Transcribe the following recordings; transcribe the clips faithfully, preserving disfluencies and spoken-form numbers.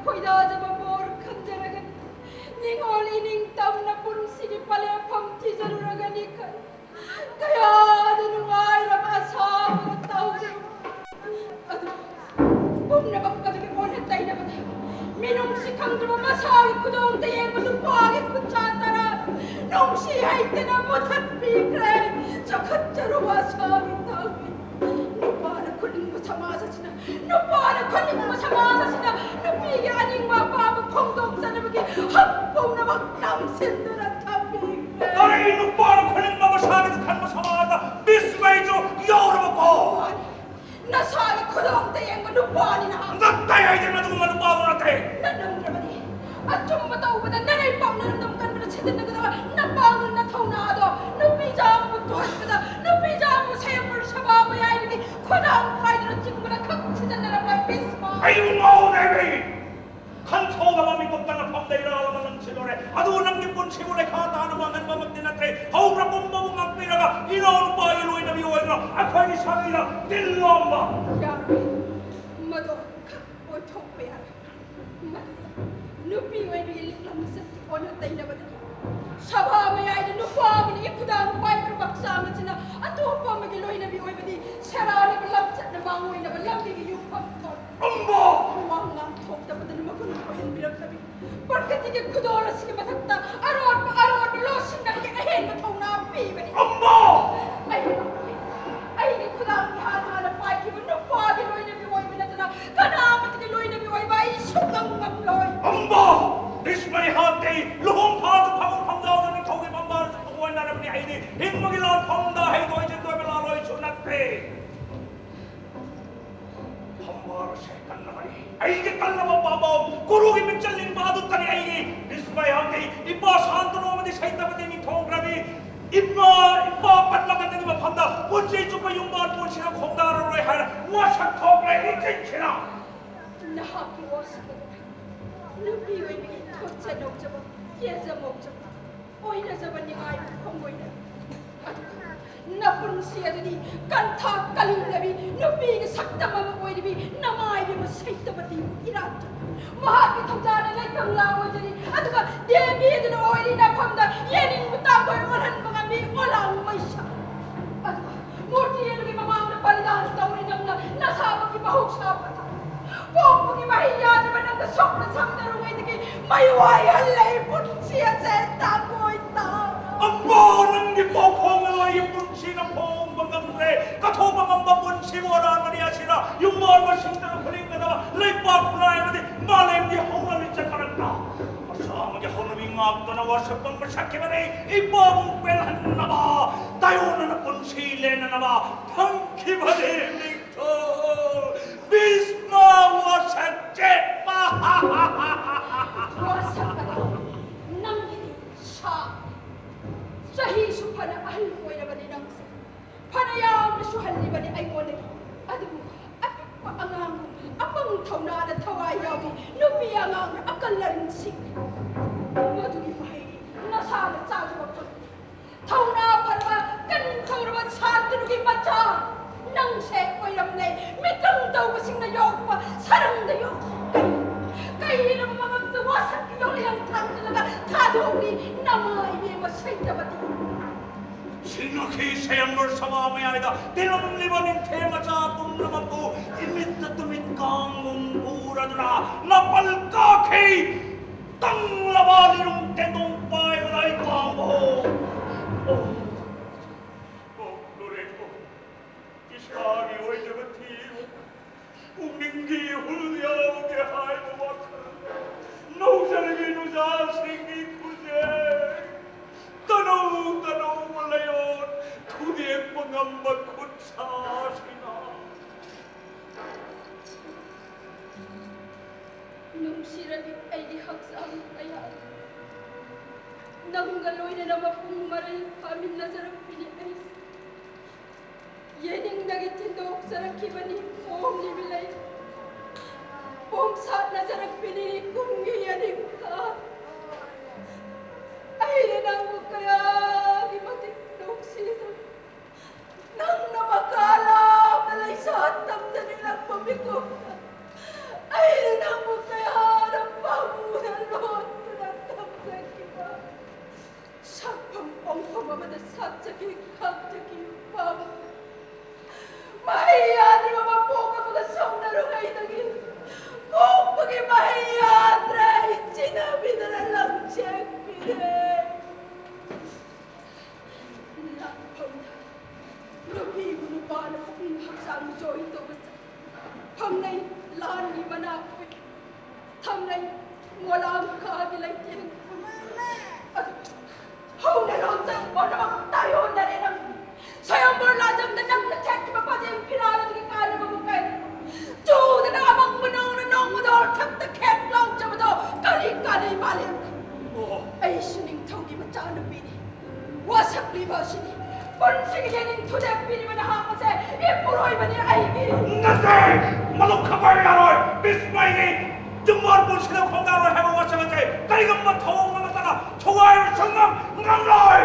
ꯈꯣꯏꯗꯥꯖꯕ ꯕꯣꯔ ꯈꯟꯖꯔꯒꯅꯤ꯫ ꯅꯤꯡꯉꯣꯜ ꯏꯅꯤꯡꯇꯝꯅ ꯄꯨꯟꯁꯤꯒꯤ ꯄꯂꯦꯞꯐꯝ ꯊꯤꯖꯔꯨꯔꯒꯅꯤ ꯈꯟ ꯀꯌꯥꯗ ꯅꯨꯡꯉꯥꯏꯔꯕ ꯑꯁꯥꯕ ꯇꯧꯖꯔꯨ꯫ ꯑꯗꯨ ꯄꯨꯝꯅꯃꯛ ꯑꯗꯨꯒꯤ ꯑꯣꯟꯅ ꯇꯩꯅꯕꯗ ꯃꯤꯅꯨꯡꯁꯤ ꯈꯪꯗ꯭ꯔꯕ ꯃꯁꯥꯒꯤ ꯈꯨꯗꯣꯡꯗ ꯌꯦꯡꯕ ꯅꯨꯄꯥꯒꯤ ꯈꯨꯠꯁꯥ ꯇꯔꯥ ꯅꯨꯡꯁꯤ ꯍꯩꯇꯅ ꯃꯨꯊꯠꯄꯤꯈ꯭ꯔꯦ꯫ ꯆꯈꯠꯆꯔꯨꯕ ꯑꯁꯥꯒꯤ ꯇꯧꯏ꯫ ꯅꯨꯄꯥꯅ ꯈꯨꯅꯤꯡꯕ ꯁꯃꯥꯖ ꯑꯁꯤꯅ, ꯅꯨꯄꯥꯅ ꯈꯨꯅꯤꯡꯕ ꯁꯃꯥꯖ ꯑꯁꯤꯅ ꯅꯨꯄꯤꯒꯤ ꯑꯅꯤꯡꯕ ꯑꯄꯥꯝꯕ ꯐꯣꯡꯗꯣꯛꯆꯅꯕꯒꯤ ꯍꯛ ꯄꯨꯝꯅꯃꯛ ꯅꯝꯁꯤꯟꯗꯨꯅ ꯊꯝꯕꯤꯈ꯭ꯔꯦ꯫ ꯀꯔꯤ ꯅꯨꯄꯥꯅ ꯈꯨꯅꯤꯡꯕ ꯃꯁꯥꯒꯤꯗ ꯈꯟꯕ ꯁꯃꯥꯖꯗ ꯕꯤꯁꯃꯩꯁꯨ ꯌꯥꯎꯔꯕꯀꯣ? ꯃꯥꯅꯤ꯫ ꯅꯁꯥꯒꯤ ꯈꯨꯗꯣꯡꯗ ꯌꯦꯡꯕ ꯅꯨꯄꯥꯅꯤꯅ꯫ ꯅꯠꯇꯦ, ꯑꯩꯗꯤ ꯃꯗꯨꯒꯨꯝꯕ ꯅꯨꯄꯥꯗꯨ ꯅꯠꯇꯦ꯫ ꯅꯠꯂꯝꯗ꯭ꯔꯕꯗꯤ ꯑꯆꯨꯝꯕ ꯇꯧꯕꯗ ꯅꯔꯩ ꯄꯥꯛꯅ ꯅꯝ ꯀꯟꯕꯗ ꯁꯤꯖꯤꯟꯅꯒꯗꯕ ꯅꯄꯥꯡꯒꯜ ꯅꯊꯧꯅꯥꯗꯣ ꯅꯨꯄꯤ ꯆꯥꯝꯃꯕꯨ ꯇꯨꯍꯠꯄꯗ, ꯅꯨꯄꯤ ꯆꯥꯝꯃꯕꯨ ꯁꯦꯝꯕ ꯁꯚꯥ ꯃꯌꯥꯏꯗꯒꯤ ꯈꯨꯗꯥꯡ ꯄꯥꯏꯗꯨꯅ ꯆꯤꯡꯕꯗ ꯈꯛ ꯁꯤꯖꯤꯟꯅꯔꯝꯂꯣꯏ ꯕꯤꯁꯃꯥ꯫ ꯑꯩꯕꯨ ꯉꯥꯎꯗꯦ ꯍꯥꯏꯕꯅꯤ꯫ ꯈꯟꯊꯣꯛꯂꯕ ꯃꯤꯀꯨꯞꯇ ꯅꯐꯝꯗ ꯏꯔꯥꯜ ꯑꯃ ꯅꯪꯁꯤꯜꯂꯨꯔꯦ꯫ ꯑꯗꯨ ꯅꯪꯒꯤ ꯄꯨꯟꯁꯤꯕꯨ ꯂꯩꯈꯥ ꯇꯥꯅ ꯃꯥꯡꯍꯟꯕꯃꯛꯇꯤ ꯅꯠꯇꯦ꯫ ꯍꯧꯈ꯭ꯔ ꯄꯨꯝꯕꯕꯨ ꯉꯥꯛꯄꯤꯔꯒ ꯏꯅꯥꯎꯅꯨꯄꯥꯒꯤ ꯂꯣꯏꯅꯕꯤ ꯑꯣꯏꯗꯨꯅ ꯑꯩꯈꯣꯏꯒꯤ ꯁꯥꯒꯩꯗ ꯇꯤꯜꯂꯣꯝꯕ꯫ ꯌꯥꯔꯣꯏ꯫ ꯃꯗꯨ ꯈꯛ ꯑꯣꯏꯊꯣꯛꯄ ꯌꯥꯔꯣꯏ꯫ ꯃꯗꯨꯗꯤ ꯅꯨꯄꯤ ꯑꯣꯏꯕꯒꯤ ꯂꯤꯛꯂꯝ ꯆꯠꯇꯤ ꯑꯣꯟꯅ ꯇꯩꯅꯕꯗ ꯁꯚꯥ ꯃꯌꯥꯏꯗ ꯅꯨꯄꯥ ꯑꯃꯅ ꯏꯈꯨꯗꯥꯡ ꯄꯥꯏꯕ ꯍꯛꯆꯥꯡ ꯑꯁꯤꯅ ꯑꯇꯣꯞꯄ ꯑꯃꯒꯤ ꯂꯣꯏꯅꯕꯤ ꯑꯣꯏꯕꯗꯤ ꯁꯦꯔꯥꯟꯅꯕ ꯂꯝꯆꯠꯅ ꯃꯥꯡꯑꯣꯏꯅꯕ ꯂꯝꯕꯤꯒꯤ ꯌꯨꯝꯐꯝ ꯊꯣꯛ ꯑꯝꯕꯣ! ꯋꯥ ꯉꯥꯡꯊꯣꯛꯇꯕꯗꯅ ꯃꯒꯨꯟ ꯑꯣꯏꯍꯟꯕꯤꯔꯛꯇꯕꯤ ꯄ꯭ꯔꯀ꯭ꯔꯤꯇꯤꯒꯤ ꯈꯨꯗꯣꯜ ꯑꯁꯤꯒꯤ ꯃꯊꯛꯇ ꯑꯔꯣꯟꯕ ꯑꯔꯣꯟꯕ ꯂꯣꯠꯁꯤꯟꯅꯕꯒꯤ ꯑꯍꯦꯟꯕ ꯊꯧꯅꯥ ꯄꯤꯕꯅꯤ꯫ ꯑꯝꯕꯣ! ꯑꯩ, ꯑꯩꯒꯤ ꯈꯨꯗꯥꯡ ꯍꯥꯟꯅ ꯍꯥꯟꯅ ꯄꯥꯏꯈꯤꯕ ꯅꯨꯄꯥꯒꯤ ꯂꯣꯏꯅꯕꯤ ꯑꯣꯏꯕ ꯅꯠꯇꯅ ꯀꯅꯥ ꯑꯃꯠꯇꯒꯤ ꯂꯣꯏꯅꯕꯤ ꯑꯣꯏꯕ ꯑꯩ ꯁꯨꯡꯉꯝ ꯉꯝꯂꯣꯏ꯫ ꯑꯝꯕꯣ! ꯕꯤꯁꯃꯥꯏ ꯍꯥꯠꯇꯦ! ꯂꯨꯍꯣꯡ ꯐꯥꯗꯨ ꯐꯃꯨꯡ ꯐꯝꯖꯥꯎꯗ ꯅꯤꯡꯊꯧꯒꯤ ꯐꯝꯕꯥꯜ ꯑꯣꯏꯅꯔꯕꯅꯤ꯫ ꯑꯩꯗꯤ ꯍꯤꯡꯕꯒꯤ ꯂꯥꯟꯐꯝꯗ ꯍꯩꯊꯣꯏ ꯁꯤꯡꯊꯣꯏꯕ ꯂꯥꯜꯂꯣꯏꯁꯨ ꯅꯠꯇꯦ꯫ ꯐꯝꯕꯥꯜ ꯑꯁꯦ ꯀꯟꯅꯕꯅꯤ꯫ ꯑꯩꯒꯤ ꯀꯜꯂꯕ ꯄꯥꯝꯕꯣꯝ ꯒꯨꯔꯨꯒꯤ ꯃꯤꯡꯆꯠ ꯂꯤꯡꯕ ꯑꯗꯨꯇꯅꯤ ꯑꯩꯒꯤ꯫ ꯕꯤꯁꯃꯥꯏ ꯍꯥꯠꯇꯦ! ꯏꯄꯥ ꯁꯥꯟꯇꯅꯨ ꯑꯃꯗꯤ ꯁꯩꯇꯄꯇꯤ ꯃꯤꯡꯊꯣꯟꯈ꯭ꯔꯕꯤ꯫ ꯏꯃꯥ, ꯏꯄꯥ ꯄꯟꯕ ꯀꯟꯗꯒꯤ ꯃꯐꯝꯗ ꯄꯨꯟꯁꯤ ꯆꯨꯞꯄ ꯌꯨꯝꯕꯥꯟ ꯄꯨꯟꯁꯤꯗ ꯈꯣꯡꯗꯥꯔꯔꯣꯏ ꯍꯥꯏꯅ ꯋꯥꯁꯛ ꯊꯣꯛꯂꯦ ꯏꯆꯤꯟꯁꯤꯅ꯫ ꯅꯍꯥꯛꯀꯤ ꯋꯥꯁꯛ ꯑꯗꯨ ꯅꯨꯄꯤ ꯑꯣꯏꯕꯒꯤ ꯊꯣꯠꯆ ꯅꯧꯖꯕ, ꯀꯦꯖ ꯃꯧꯖꯕ, ꯑꯣꯏꯅꯖꯕ ꯅꯤꯡꯉꯥꯏꯕ ꯈꯣꯡꯑꯣꯏꯅ꯫ ꯑꯗꯨꯒ ꯅꯄꯨꯟꯁꯤ ꯑꯗꯨꯗꯤ ꯀꯟꯊꯥ ꯀꯂꯤꯡꯂꯕꯤ, ꯅꯨꯄꯤꯒꯤ ꯁꯛꯇꯝ ꯑꯃ ꯑꯣꯏꯔꯤꯕꯤ ꯅꯃꯥꯏꯕꯤ ꯃꯁꯩꯇꯕꯗꯤ ꯏꯔꯥꯠꯇ ꯃꯍꯥꯛꯀꯤ ꯊꯧꯖꯥꯜꯅ ꯂꯩꯇꯪ ꯂꯥꯡ ꯑꯣꯏꯖꯔꯤ, ꯑꯗꯨꯒ ꯗꯦꯕꯤ ꯑꯗꯨꯅ ꯑꯣꯏꯔꯤ ꯅꯐꯝꯗ ꯌꯦꯅꯤꯡꯕ ꯇꯥꯡꯈꯣꯏ ꯑꯣꯜꯍꯟꯕ ꯉꯝꯃꯤ ꯑꯣꯂꯥꯡ ꯃꯩꯁꯥ꯫ ꯑꯗꯨꯒ ꯃꯨꯔꯇꯤ ꯑꯗꯨꯒꯤ ꯃꯃꯥꯡꯗ ꯕꯂꯤꯗꯥꯟ ꯇꯧꯔꯤ ꯅꯪꯅ ꯅꯁꯥꯃꯛꯀꯤ ꯃꯍꯧꯁꯥ ꯄꯊꯥꯞ ꯄꯣꯛꯄꯒꯤ ꯃꯍꯩ ꯌꯥꯗꯕ ꯅꯪꯅ ꯁꯣꯛꯅ ꯁꯝꯅꯔꯨꯉꯩꯗꯒꯤ ꯃꯩ ꯋꯥꯏꯍꯜꯂꯦ ꯄꯨꯟꯁꯤ ꯑꯁꯦ ꯇꯥꯡꯈꯣꯏ ꯇꯥꯡ꯫ ꯑꯝꯕꯣ ꯅꯪꯒꯤ ꯄꯥꯎꯈꯣꯡ ꯑꯩ ꯄꯨꯟꯁꯤꯅ ꯐꯣꯡꯕ ꯉꯝꯗ꯭ꯔꯦ꯫ ꯀꯠꯊꯣꯛꯄ ꯉꯝꯕ ꯄꯨꯟꯁꯤꯕꯨ ꯑꯔꯥꯟꯕꯅꯤ ꯑꯁꯤꯅ ꯌꯨꯝꯕꯥꯟꯕꯁꯤꯡꯗ ꯈꯨꯂꯤꯡꯒꯗꯕ ꯂꯩꯄꯥꯛ ꯈꯨꯟꯅꯥꯏ ꯑꯃꯗꯤ ꯃꯥꯂꯦꯝꯒꯤ ꯍꯧꯅꯕꯤ ꯆꯠꯄ ꯅꯠꯇ꯭ꯔꯥ? ꯃꯁꯥ ꯑꯃꯒꯤ ꯍꯧꯅꯕꯤ ꯉꯥꯛꯇꯨꯅ ꯋꯥꯁꯛꯄ ꯃꯁꯛꯈꯤꯕꯅꯤ꯫ ꯏꯄꯥꯕꯨꯡ ꯄꯦꯜꯍꯟꯅꯕ ꯇꯥꯏꯑꯣꯟꯅꯅ ꯄꯨꯟꯁꯤ ꯂꯦꯟꯅꯅꯕ ꯐꯪꯈꯤꯕꯅꯤ ꯃꯤꯡꯊꯣꯜ ꯚꯤꯁꯃ ꯋꯥꯁꯛ ꯆꯦꯠꯄ꯫ ꯋꯥꯁꯛ ꯑꯗꯣ ꯅꯪꯒꯤꯗꯤ ꯁꯥ ꯆꯍꯤꯁꯨ ꯐꯅ ꯑꯍꯜ ꯑꯣꯏꯔꯕꯅꯤ ꯅꯪꯁꯦ꯫ ꯐꯅ ꯌꯥꯝꯅꯁꯨ ꯍꯜꯂꯤꯕꯅꯤ ꯑꯩꯉꯣꯟꯗꯒꯤ꯫ ꯑꯗꯨꯕꯨ ꯑꯄꯤꯛꯄ ꯑꯉꯥꯡꯒꯨꯝ ꯑꯄꯪ ꯊꯧꯅꯥꯗ ꯊꯋꯥꯏ ꯌꯥꯎꯕꯤ ꯅꯨꯄꯤ ꯑꯉꯥꯡꯅ ꯑꯀꯜ ꯑꯔꯤꯡꯁꯤꯡ ꯃꯗꯨꯒꯤ ꯃꯍꯩ ꯅꯁꯥꯅ ꯆꯥꯖꯕ ꯐꯪ꯫ ꯊꯧꯅꯥ ꯐꯔꯕ ꯀꯟ ꯊꯧꯔꯕ ꯁꯥꯇ꯭ꯔꯒꯤ ꯃꯆꯥ ꯅꯪꯁꯦ ꯑꯣꯏꯔꯝꯂꯦ꯫ ꯃꯤꯇꯪ ꯇꯧꯕꯁꯤꯡꯅ ꯌꯣꯛꯄ ꯁꯔꯝꯗ ꯌꯣꯛꯄ ꯀꯩ ꯀꯩꯔꯕ ꯃꯉꯛꯇ ꯋꯥꯁꯛꯀꯤ ꯌꯣꯠꯂꯤꯂꯪ ꯊꯥꯡꯖꯤꯜꯂꯒ ꯊꯥꯗꯣꯛꯂꯤ ꯅꯃꯥ ꯏꯕꯦꯝꯃ ꯁꯩꯇꯕꯗꯤ꯫ ꯁꯤꯡꯅꯈꯤ ꯁꯦꯝꯕ ꯁꯃꯥ ꯃꯌꯥꯏꯗ ꯇꯤꯜꯂꯝꯂꯤꯕ ꯅꯤꯡꯊꯦꯝ ꯃꯆꯥ ꯄꯨꯝꯅꯃꯛꯄꯨ ꯏꯃꯤꯠꯇ ꯇꯨꯃꯤꯠ ꯀꯥꯡꯒꯨꯝ ꯎꯔꯗꯨꯅ ꯅꯥꯄꯜ ꯀꯥꯈꯤ꯫ ꯇꯪꯂꯕ ꯂꯤꯔꯨꯡ ꯇꯦꯟꯗꯣꯡ ꯄꯥꯏꯕꯗ ꯑꯩ ꯄꯥꯝꯕ꯫ ꯑꯣ, ꯑꯣ, ꯂꯣꯔꯦꯟꯀꯣ, ꯏꯁꯥꯒꯤ ꯑꯣꯏꯖꯕ ꯊꯤꯌꯨ꯫ ꯄꯨꯛꯅꯤꯡꯒꯤ ꯍꯨꯜ ꯌꯥꯎꯒꯦ ꯍꯥꯏꯕ ꯋꯥꯈꯜ ꯅꯧꯖꯔꯤꯕꯤ ꯅꯨꯖꯥꯁꯤꯡꯒꯤ ꯈꯨꯖꯦꯛ꯫ ꯇꯅꯧ ꯇꯅꯧꯕ ꯂꯩꯌꯣꯟ ꯊꯨꯗꯦꯛꯄ ꯉꯝꯕ ꯈꯨꯠ ꯁꯥꯁꯤꯅ꯫ ꯅꯨꯡꯁꯤꯔꯕꯤ ꯑꯩꯒꯤ ꯍꯛꯆꯥꯡ ꯀꯌꯥ, ꯅꯪꯒ ꯂꯣꯏꯅꯅ ꯃꯄꯨꯡ ꯃꯔꯩ ꯐꯥꯃꯤꯟꯅꯖꯔꯛꯄꯤꯅꯤ ꯑꯩꯁꯦ꯫ ꯌꯦꯅꯤꯡꯗꯒꯤ ꯊꯤꯟꯗꯣꯛꯆꯔꯛꯈꯤꯕꯅꯤ ꯄꯣꯝꯂꯤꯕꯤ ꯂꯩ꯫ ꯄꯣꯝꯁꯥꯠꯅꯖꯔꯛꯄꯤꯅꯤ ꯀꯨꯝꯒꯤ ꯌꯦꯅꯤꯡꯊꯥ꯫ ꯑꯩꯅ ꯅꯪꯕꯨ ꯀꯌꯥꯒꯤ ꯃꯇꯤꯛ ꯅꯨꯡꯁꯤꯖ ꯅꯪꯅ ꯃꯀꯥ ꯂꯥꯝꯅ ꯂꯩꯁꯥ ꯇꯝꯖꯅꯤꯡꯂꯛꯄ ꯃꯤꯀꯨꯞꯇ ꯑꯩꯅ ꯅꯪꯕꯨ ꯀꯌꯥ ꯂꯥꯡꯈꯥꯒꯤ ꯂꯩꯇꯦꯡ ꯑꯗꯨ ꯍꯧꯅꯔꯣꯝꯗ ꯃꯔꯣꯝ ꯇꯥꯏꯌꯣꯟꯅꯔꯦ ꯅꯪ꯫ ꯁ꯭ꯋꯌꯝꯕꯔ ꯂꯥꯟꯖꯪꯗ ꯅꯪꯅ ꯁꯦꯠꯈꯤꯕ ꯄꯥꯖꯦꯡ ꯐꯤꯔꯥꯜ ꯑꯗꯨꯒꯤ ꯀꯥꯟꯅꯕꯕꯨ ꯀꯔꯤ? ꯆꯨꯗꯅ ꯑꯃꯪꯕ ꯅꯣꯡꯅ ꯅꯣꯡꯃꯗ ꯑꯣꯔꯊꯛꯇ ꯈꯦꯠ ꯂꯥꯎꯖꯕꯗꯣ ꯀꯔꯤ ꯀꯥꯟꯅꯩ ꯃꯥꯂꯦꯝꯗ? ꯑꯣ꯫ ꯑꯩꯁꯨ ꯅꯤꯡꯊꯧꯒꯤ ꯃꯆꯥꯅꯨꯄꯤꯅꯤ꯫ ꯋꯥꯁꯛꯂꯤꯕ ꯑꯁꯤꯅꯤ꯫ ꯄꯨꯟꯁꯤꯒꯤ ꯌꯦꯅꯤꯡ ꯊꯨꯗꯦꯛꯄꯤꯔꯤꯕ ꯅꯍꯥꯛ ꯑꯁꯦ ꯏꯄꯨꯔꯣꯏꯕꯅꯤ ꯑꯩꯒꯤ꯫ ꯅꯠꯇꯦ! ꯃꯗꯨ ꯈꯪꯕ ꯌꯥꯔꯣꯏ! ꯕꯤꯁꯃꯩꯅꯤ! ꯌꯨꯝꯕꯥꯟ ꯄꯨꯟꯁꯤꯗ ꯈꯣꯡꯗꯥꯔꯣꯏ ꯍꯥꯏꯕ ꯋꯥꯁꯛ ꯑꯁꯦ ꯀꯔꯤꯒꯨꯝꯕ ꯊꯧꯑꯣꯡ ꯑꯃꯠꯇꯅ ꯊꯨꯒꯥꯏꯕ ꯁꯨꯡꯉꯝ ꯉꯝꯂꯣꯏ!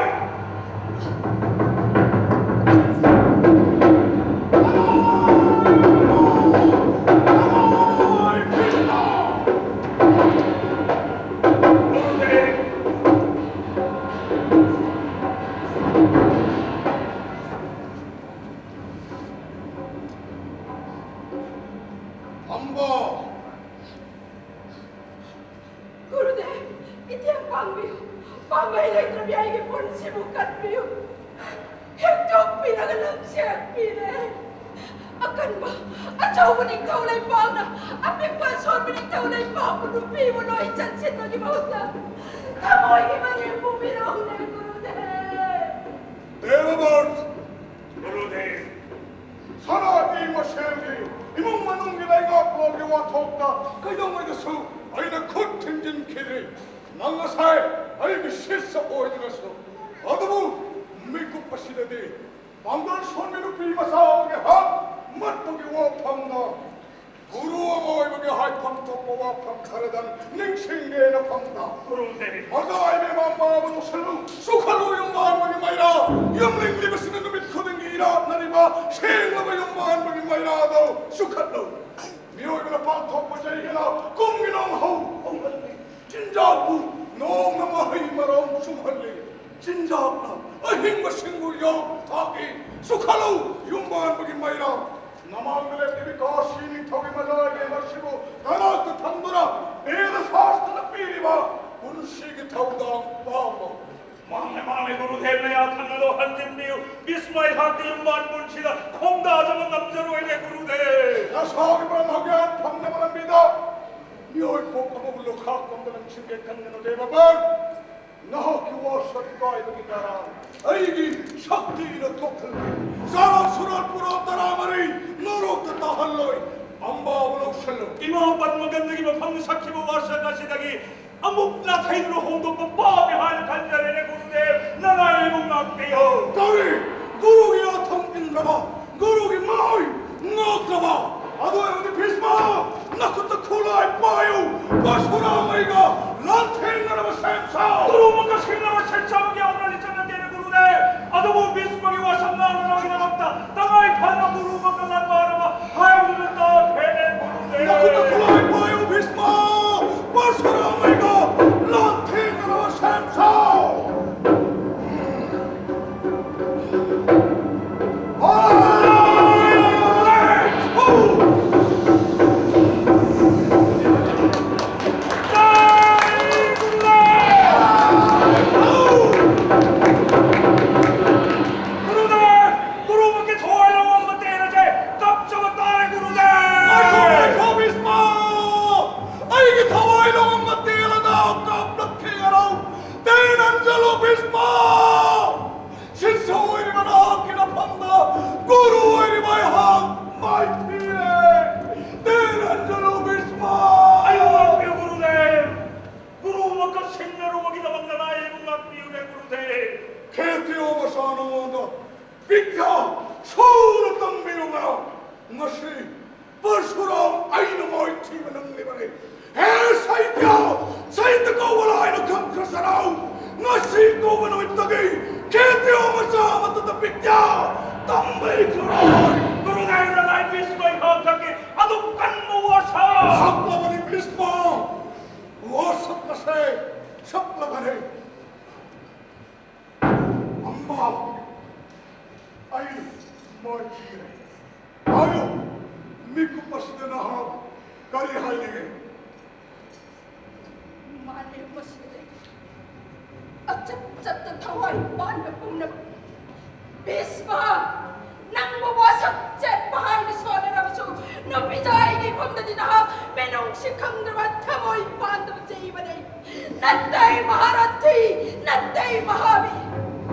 ꯐꯝꯕ꯫ ꯒꯨꯔꯨꯗꯦꯕ, ꯏꯇꯦꯡ ꯄꯥꯡꯕꯤꯌꯨ꯫ ꯄꯥꯝꯕꯩ ꯂꯩꯇ꯭ꯔꯕꯤ ꯑꯩꯒꯤ ꯄꯨꯟꯁꯤꯕꯨ ꯀꯟꯕꯤꯌꯨ꯫ ꯍꯦꯛꯇꯣꯛꯄꯤꯔꯒ ꯂꯪꯁꯦꯛꯄꯤꯔꯦ꯫ ꯑꯀꯟꯕ ꯑꯆꯧꯕ ꯅꯤꯡꯊꯧ ꯂꯩꯄꯥꯛꯅ ꯑꯄꯤꯛꯄ ꯑꯁꯣꯟꯕ ꯅꯤꯡꯊꯧ ꯂꯩꯄꯥꯛꯄꯨ ꯅꯨꯄꯤꯕꯨ ꯂꯣꯏ ꯆꯟꯁꯤꯟꯕꯒꯤ ꯃꯍꯨꯠꯇ ꯊꯃꯣꯏꯒꯤ ꯃꯔꯦꯞ ꯄꯨꯕꯤꯔꯛꯎꯅꯦ, ꯒꯨꯔꯨꯗꯦꯕ꯫ ꯗꯦꯕꯕ꯭ꯔꯠ! ꯒꯨꯔꯨꯗꯦꯕ! ꯁꯅꯥꯒꯤ ꯃꯁꯦꯜꯒꯤ ꯏꯃꯨꯡ ꯃꯅꯨꯡꯒꯤ ꯂꯩꯉꯥꯛꯂꯣꯟꯒꯤ ꯋꯥꯊꯣꯛꯇ ꯀꯩꯗꯧꯉꯩꯗꯁꯨ ꯑꯩꯅ ꯈꯨꯠ ꯊꯤꯡꯖꯤꯟꯈꯤꯗ꯭ꯔꯤ꯫ ꯅꯪ ꯉꯁꯥꯏ ꯑꯩꯒꯤ ꯁꯤꯁ꯭ꯌ ꯑꯣꯏꯗ꯭ꯔꯁꯨ, ꯑꯗꯨꯕꯨ ꯃꯤꯀꯨꯞ ꯑꯁꯤꯗꯗꯤ ꯄꯥꯡꯒꯜ ꯁꯣꯟꯕꯤ ꯅꯨꯄꯤ ꯃꯆꯥ ꯑꯃꯒꯤ ꯍꯛ ꯃꯠꯄꯒꯤ ꯋꯥꯐꯝꯗ ꯒꯨꯔꯨ ꯑꯃ ꯑꯣꯏꯕꯒꯤ ꯍꯥꯏꯐꯝ ꯊꯣꯛꯄ ꯋꯥꯐꯝ ꯈꯔꯗꯪ ꯅꯤꯡꯁꯤꯡꯒꯦꯅ ꯐꯝꯗ꯫ ꯒꯨꯔꯨꯗꯦꯕ! ꯃꯖꯥꯏ ꯃꯦꯃꯥ ꯃꯥꯕꯨ ꯂꯧꯁꯤꯜꯂꯨ, ꯆꯨꯈꯠꯂꯨ ꯌꯨꯝꯕꯥꯟꯕꯒꯤ ꯃꯩꯔꯥ꯫ ꯌꯨꯝꯂꯤꯡꯂꯤꯕꯁꯤꯅ ꯅꯨꯃꯤꯠ ꯈꯨꯗꯤꯡꯒꯤ ꯏꯔꯥꯠꯅꯔꯤꯕ ꯁꯦꯡꯂꯕ ꯌꯨꯝꯕꯥꯟꯕꯒꯤ ꯃꯩꯔꯥꯗꯣ ꯆꯨꯈꯠꯂꯨ꯫ ꯃꯤꯑꯣꯏꯕꯅ ꯄꯥꯡꯊꯣꯛꯄ ꯆꯩꯒꯅ ꯀꯨꯝꯒꯤ ꯅꯣꯡ ꯍꯧ ꯍꯧꯍꯜꯂꯤ꯫ ꯆꯤꯟꯖꯥꯛꯄꯨ ꯅꯣꯡꯅ ꯃꯍꯩ ꯃꯔꯣꯡ ꯆꯨꯝꯍꯜꯂꯤ꯫ ꯆꯤꯟꯖꯥꯛꯅ ꯑꯍꯤꯡꯕꯁꯤꯡꯕꯨ ꯌꯣꯛ ꯊꯥꯛꯏ꯫ ꯆꯨꯈꯠꯂꯨ ꯌꯨꯝꯕꯥꯟꯕꯒꯤ ꯃꯩꯔꯥ꯫ ꯅꯃꯥꯡꯗ ꯂꯦꯞꯂꯤꯕꯤ ꯀꯥꯁꯤ ꯅꯤꯡꯊꯧꯒꯤ ꯃꯖꯥꯏ ꯂꯦꯝ ꯑꯁꯤꯕꯨ ꯅꯅꯥꯛꯇ ꯊꯝꯗꯨꯅ ꯚꯦꯗ ꯁꯥꯁꯇ꯭ꯔꯅ ꯄꯤꯔꯤꯕ ꯄꯨꯟꯁꯤꯒꯤ ꯊꯧꯗꯥꯡ ꯄꯥꯡꯂꯣ꯫ ꯃꯥꯅꯦ, ꯃꯥꯅꯦ, ꯒꯨꯔꯨꯗꯦꯕꯅ ꯌꯥꯊꯪ ꯑꯗꯣ ꯍꯟꯖꯤꯟꯕꯤꯌꯨ꯫ ꯕꯤꯁꯃꯥꯏ ꯍꯥꯛꯇꯤ ꯌꯨꯝꯕꯥꯟ ꯄꯨꯟꯁꯤꯗ ꯈꯣꯡꯗꯥꯖꯕ ꯉꯝꯖꯔꯣꯏꯅꯦ, ꯒꯨꯔꯨꯗꯦꯕ꯫ ꯅꯁꯥꯒꯤ ꯃꯔꯝ ꯍꯛꯌꯥꯟ ꯐꯪꯅꯕ ꯂꯝꯕꯤꯗ ꯃꯤꯑꯣꯏ ꯄꯣꯛ ꯑꯃꯕꯨ ꯂꯣꯈꯥꯛ ꯄꯝꯗ ꯂꯪꯁꯤꯟꯒꯦ ꯈꯟꯒꯅꯨ ꯗꯦꯕꯕꯔ꯫ ꯅꯍꯥꯛꯀꯤ ꯋꯥꯁꯛ ꯀꯥꯏꯕꯒꯤ ꯅꯔꯥꯡ ꯑꯩꯒꯤ ꯁꯛꯇꯤꯅ ꯊꯣꯛꯍꯟꯒꯦ꯫ ꯆꯔꯥ ꯁꯨꯔꯥꯠ ꯄꯨꯔꯥ ꯇꯔꯥꯃꯔꯤ ꯅꯣꯔꯣꯛꯇ ꯇꯥꯍꯜꯂꯣꯏ꯫ ꯑꯝꯕꯥꯕꯨ ꯂꯧꯁꯜꯂꯨ꯫ ꯏꯃꯥ ꯄꯟꯃꯒꯟꯗꯒꯤ ꯃꯐꯝꯗ ꯁꯛꯈꯤꯕ ꯋꯥꯁꯛ ꯑꯁꯤꯗꯒꯤ ꯑꯃꯨꯛ ꯅꯥꯊꯩꯗꯨꯅ ꯍꯣꯡꯗꯣꯛꯄ ꯄꯥꯝꯃꯤ ꯍꯥꯏꯅ ꯈꯟꯖꯔꯦꯅꯦ ꯒꯨꯔꯨꯗꯦꯕ, ꯅꯅꯥꯏ ꯑꯩꯕꯨ ꯉꯥꯛꯄꯤꯌꯨ꯫ ꯀꯔꯤ? ꯒꯨꯔꯨꯒꯤ ꯑꯊꯝ ꯏꯟꯗ꯭ꯔꯕ, ꯒꯨꯔꯨꯒꯤ ꯃꯥꯏ ꯉꯥꯛꯇ꯭ꯔꯕ? ꯑꯗꯨ ꯑꯣꯏꯔꯕꯗꯤ ꯚꯤꯁꯃ, ꯅꯈꯨꯠꯇ ꯈꯨꯠꯂꯥꯏ ꯄꯥꯏꯌꯨ, ꯄꯔꯁꯨꯔꯥꯃꯩꯒ ꯂꯥꯟꯊꯦꯡꯅꯅꯕ ꯁꯦꯝ ꯁꯥꯎ꯫ ꯒꯨꯔꯨꯃꯛꯀ ꯁꯤꯡꯅꯕ ꯁꯦꯝ ꯁꯥꯕꯒꯤ ꯑꯃꯅ ꯂꯤꯆꯠ ꯅꯠꯇꯦꯅꯦ ꯒꯨꯔꯨꯗꯦꯕ, ꯑꯗꯨꯕꯨ ꯚꯤꯁꯃꯒꯤ ꯋꯥꯁꯛ ꯉꯥꯛꯅꯅꯕꯒꯤꯗꯃꯛꯇ ꯇꯉꯥꯏ ꯐꯗꯅ ꯒꯨꯔꯨꯃꯛꯀ ꯂꯥꯟꯕꯥꯔꯕ ꯍꯥꯏꯕꯗꯨꯅ ꯇꯥꯈ꯭ꯔꯦꯅꯦ ꯒꯨꯔꯨꯗꯦꯕ꯫ ꯅꯈꯨꯠꯇ ꯈꯨꯠꯂꯥꯏ ꯄꯥꯏꯌꯨ ꯚꯤꯁꯃ, ꯄꯔꯁꯨꯔꯥꯃꯩꯒ ꯂꯥꯟꯊꯦꯡꯅꯅꯕ ꯁꯦꯝ ꯁꯥꯎ꯫ ꯒꯨꯔꯨꯗꯦꯕ, ꯒꯨꯔꯨꯃꯛꯀꯤ ꯊꯋꯥꯏ ꯂꯧꯕ ꯃꯇꯦꯡ ꯑꯁꯦ ꯀꯞꯆꯕ ꯇꯥꯔꯦ, ꯒꯨꯔꯨꯗꯦꯕ꯫ ꯉꯥꯏꯈꯣ, ꯉꯥꯏꯈꯣ, ꯚꯤꯁꯃ! ꯑꯩꯒꯤ ꯊꯋꯥꯏ ꯂꯧꯕ ꯃꯇꯦꯡ ꯑꯗꯣ ꯀꯥꯞꯂꯛꯈꯤꯒꯅꯨ꯫ ꯇꯦꯟ ꯍꯟꯖꯜꯂꯨ, ꯚꯤꯁꯃ! ꯁꯤꯁꯨ ꯑꯣꯏꯔꯤꯕ ꯅꯍꯥꯛꯀꯤ ꯅꯐꯝꯗ ꯒꯨꯔꯨ ꯑꯣꯏꯔꯤꯕ ꯑꯩꯍꯥꯛ ꯃꯥꯏꯊꯤꯔꯦ꯫ ꯇꯦꯟ ꯍꯟꯖꯜꯂꯨ, ꯚꯤꯁꯃ! ꯑꯩꯕꯨ ꯉꯥꯛꯄꯤꯌꯨ, ꯒꯨꯔꯨꯗꯦꯕ꯫ ꯒꯨꯔꯨꯃꯛꯀ ꯁꯤꯡꯅꯔꯨꯕꯒꯤꯗꯃꯛ ꯅꯅꯥꯏ ꯑꯩꯕꯨ ꯉꯥꯛꯄꯤꯌꯨꯅꯦ, ꯒꯨꯔꯨꯗꯦꯕ꯫ ꯈꯦꯇ꯭ꯔꯤꯌꯣ ꯃꯆꯥ ꯅꯉꯣꯟꯗ ꯕꯤꯗ꯭ꯌꯥ ꯁꯨꯅ ꯇꯝꯕꯤꯔꯨꯕ꯭ꯔꯥ? ꯉꯁꯤ ꯄꯔꯁꯨꯔꯥꯝ ꯑꯩꯅ ꯃꯥꯏꯊꯤꯕ ꯅꯪꯂꯤꯕꯅꯤ꯫ ꯍꯦ ꯁꯩꯇ꯭ꯌ, ꯁꯩꯇ꯭ꯌ ꯀꯧꯕ ꯂꯥꯏꯅ ꯈꯪꯈ꯭ꯔꯁꯅꯨ꯫ ꯉꯁꯤ ꯀꯧꯕ ꯅꯨꯃꯤꯠꯇꯒꯤ ꯈꯦꯇ꯭ꯔꯤꯌꯣ ꯃꯆꯥ ꯑꯃꯠꯇꯗ ꯕꯤꯗ꯭ꯌꯥ ꯇꯝꯕ ꯏꯈ꯭ꯔꯣꯏ꯫ ꯒꯨꯔꯨꯗꯦꯕ, ꯅꯅꯥꯏ ꯚꯤꯁꯃ ꯏꯍꯥꯛ ꯊꯛꯀꯤ ꯑꯗꯨꯛ ꯀꯟꯕ ꯋꯥꯁꯛ꯫ ꯁꯛꯂꯕꯅꯤ ꯚꯤꯁꯃ, ꯋꯥꯁꯛ ꯑꯁꯦ ꯁꯛꯂꯕꯅꯤ꯫ ꯑꯝꯕ, ꯑꯩ ꯃꯥꯏꯊꯤꯔꯦ꯫ ꯍꯥꯏꯌꯨ, ꯃꯤꯀꯨꯞ ꯑꯁꯤꯗ ꯅꯍꯥꯛ ꯀꯔꯤ ꯍꯥꯏꯅꯤꯡꯉꯤ? ꯃꯥꯂꯦꯝ ꯑꯁꯤꯗ ꯑꯆꯠ ꯆꯠꯇ ꯊꯋꯥꯏ ꯄꯥꯟꯕ ꯄꯨꯝꯅꯃꯛ, ꯚꯤꯁꯃ, ꯅꯪꯕꯨ ꯋꯥꯁꯛ ꯆꯦꯠꯄ ꯍꯥꯏꯅ ꯁꯣꯟꯅꯔꯕꯁꯨ, ꯅꯨꯄꯤꯗ ꯑꯩꯒꯤ ꯅꯗꯤ ꯅꯍꯥꯛ ꯃꯤꯅꯨꯡꯁꯤ ꯈꯪꯗ꯭ꯔꯕ ꯊꯃꯣꯏ ꯄꯥꯟꯗꯕ ꯆꯩꯕꯅꯦ꯫ ꯅꯠꯇꯦ ꯃꯍꯥꯔꯊꯤ, ꯅꯠꯇꯦ ꯃꯍꯥꯕꯤꯔ꯫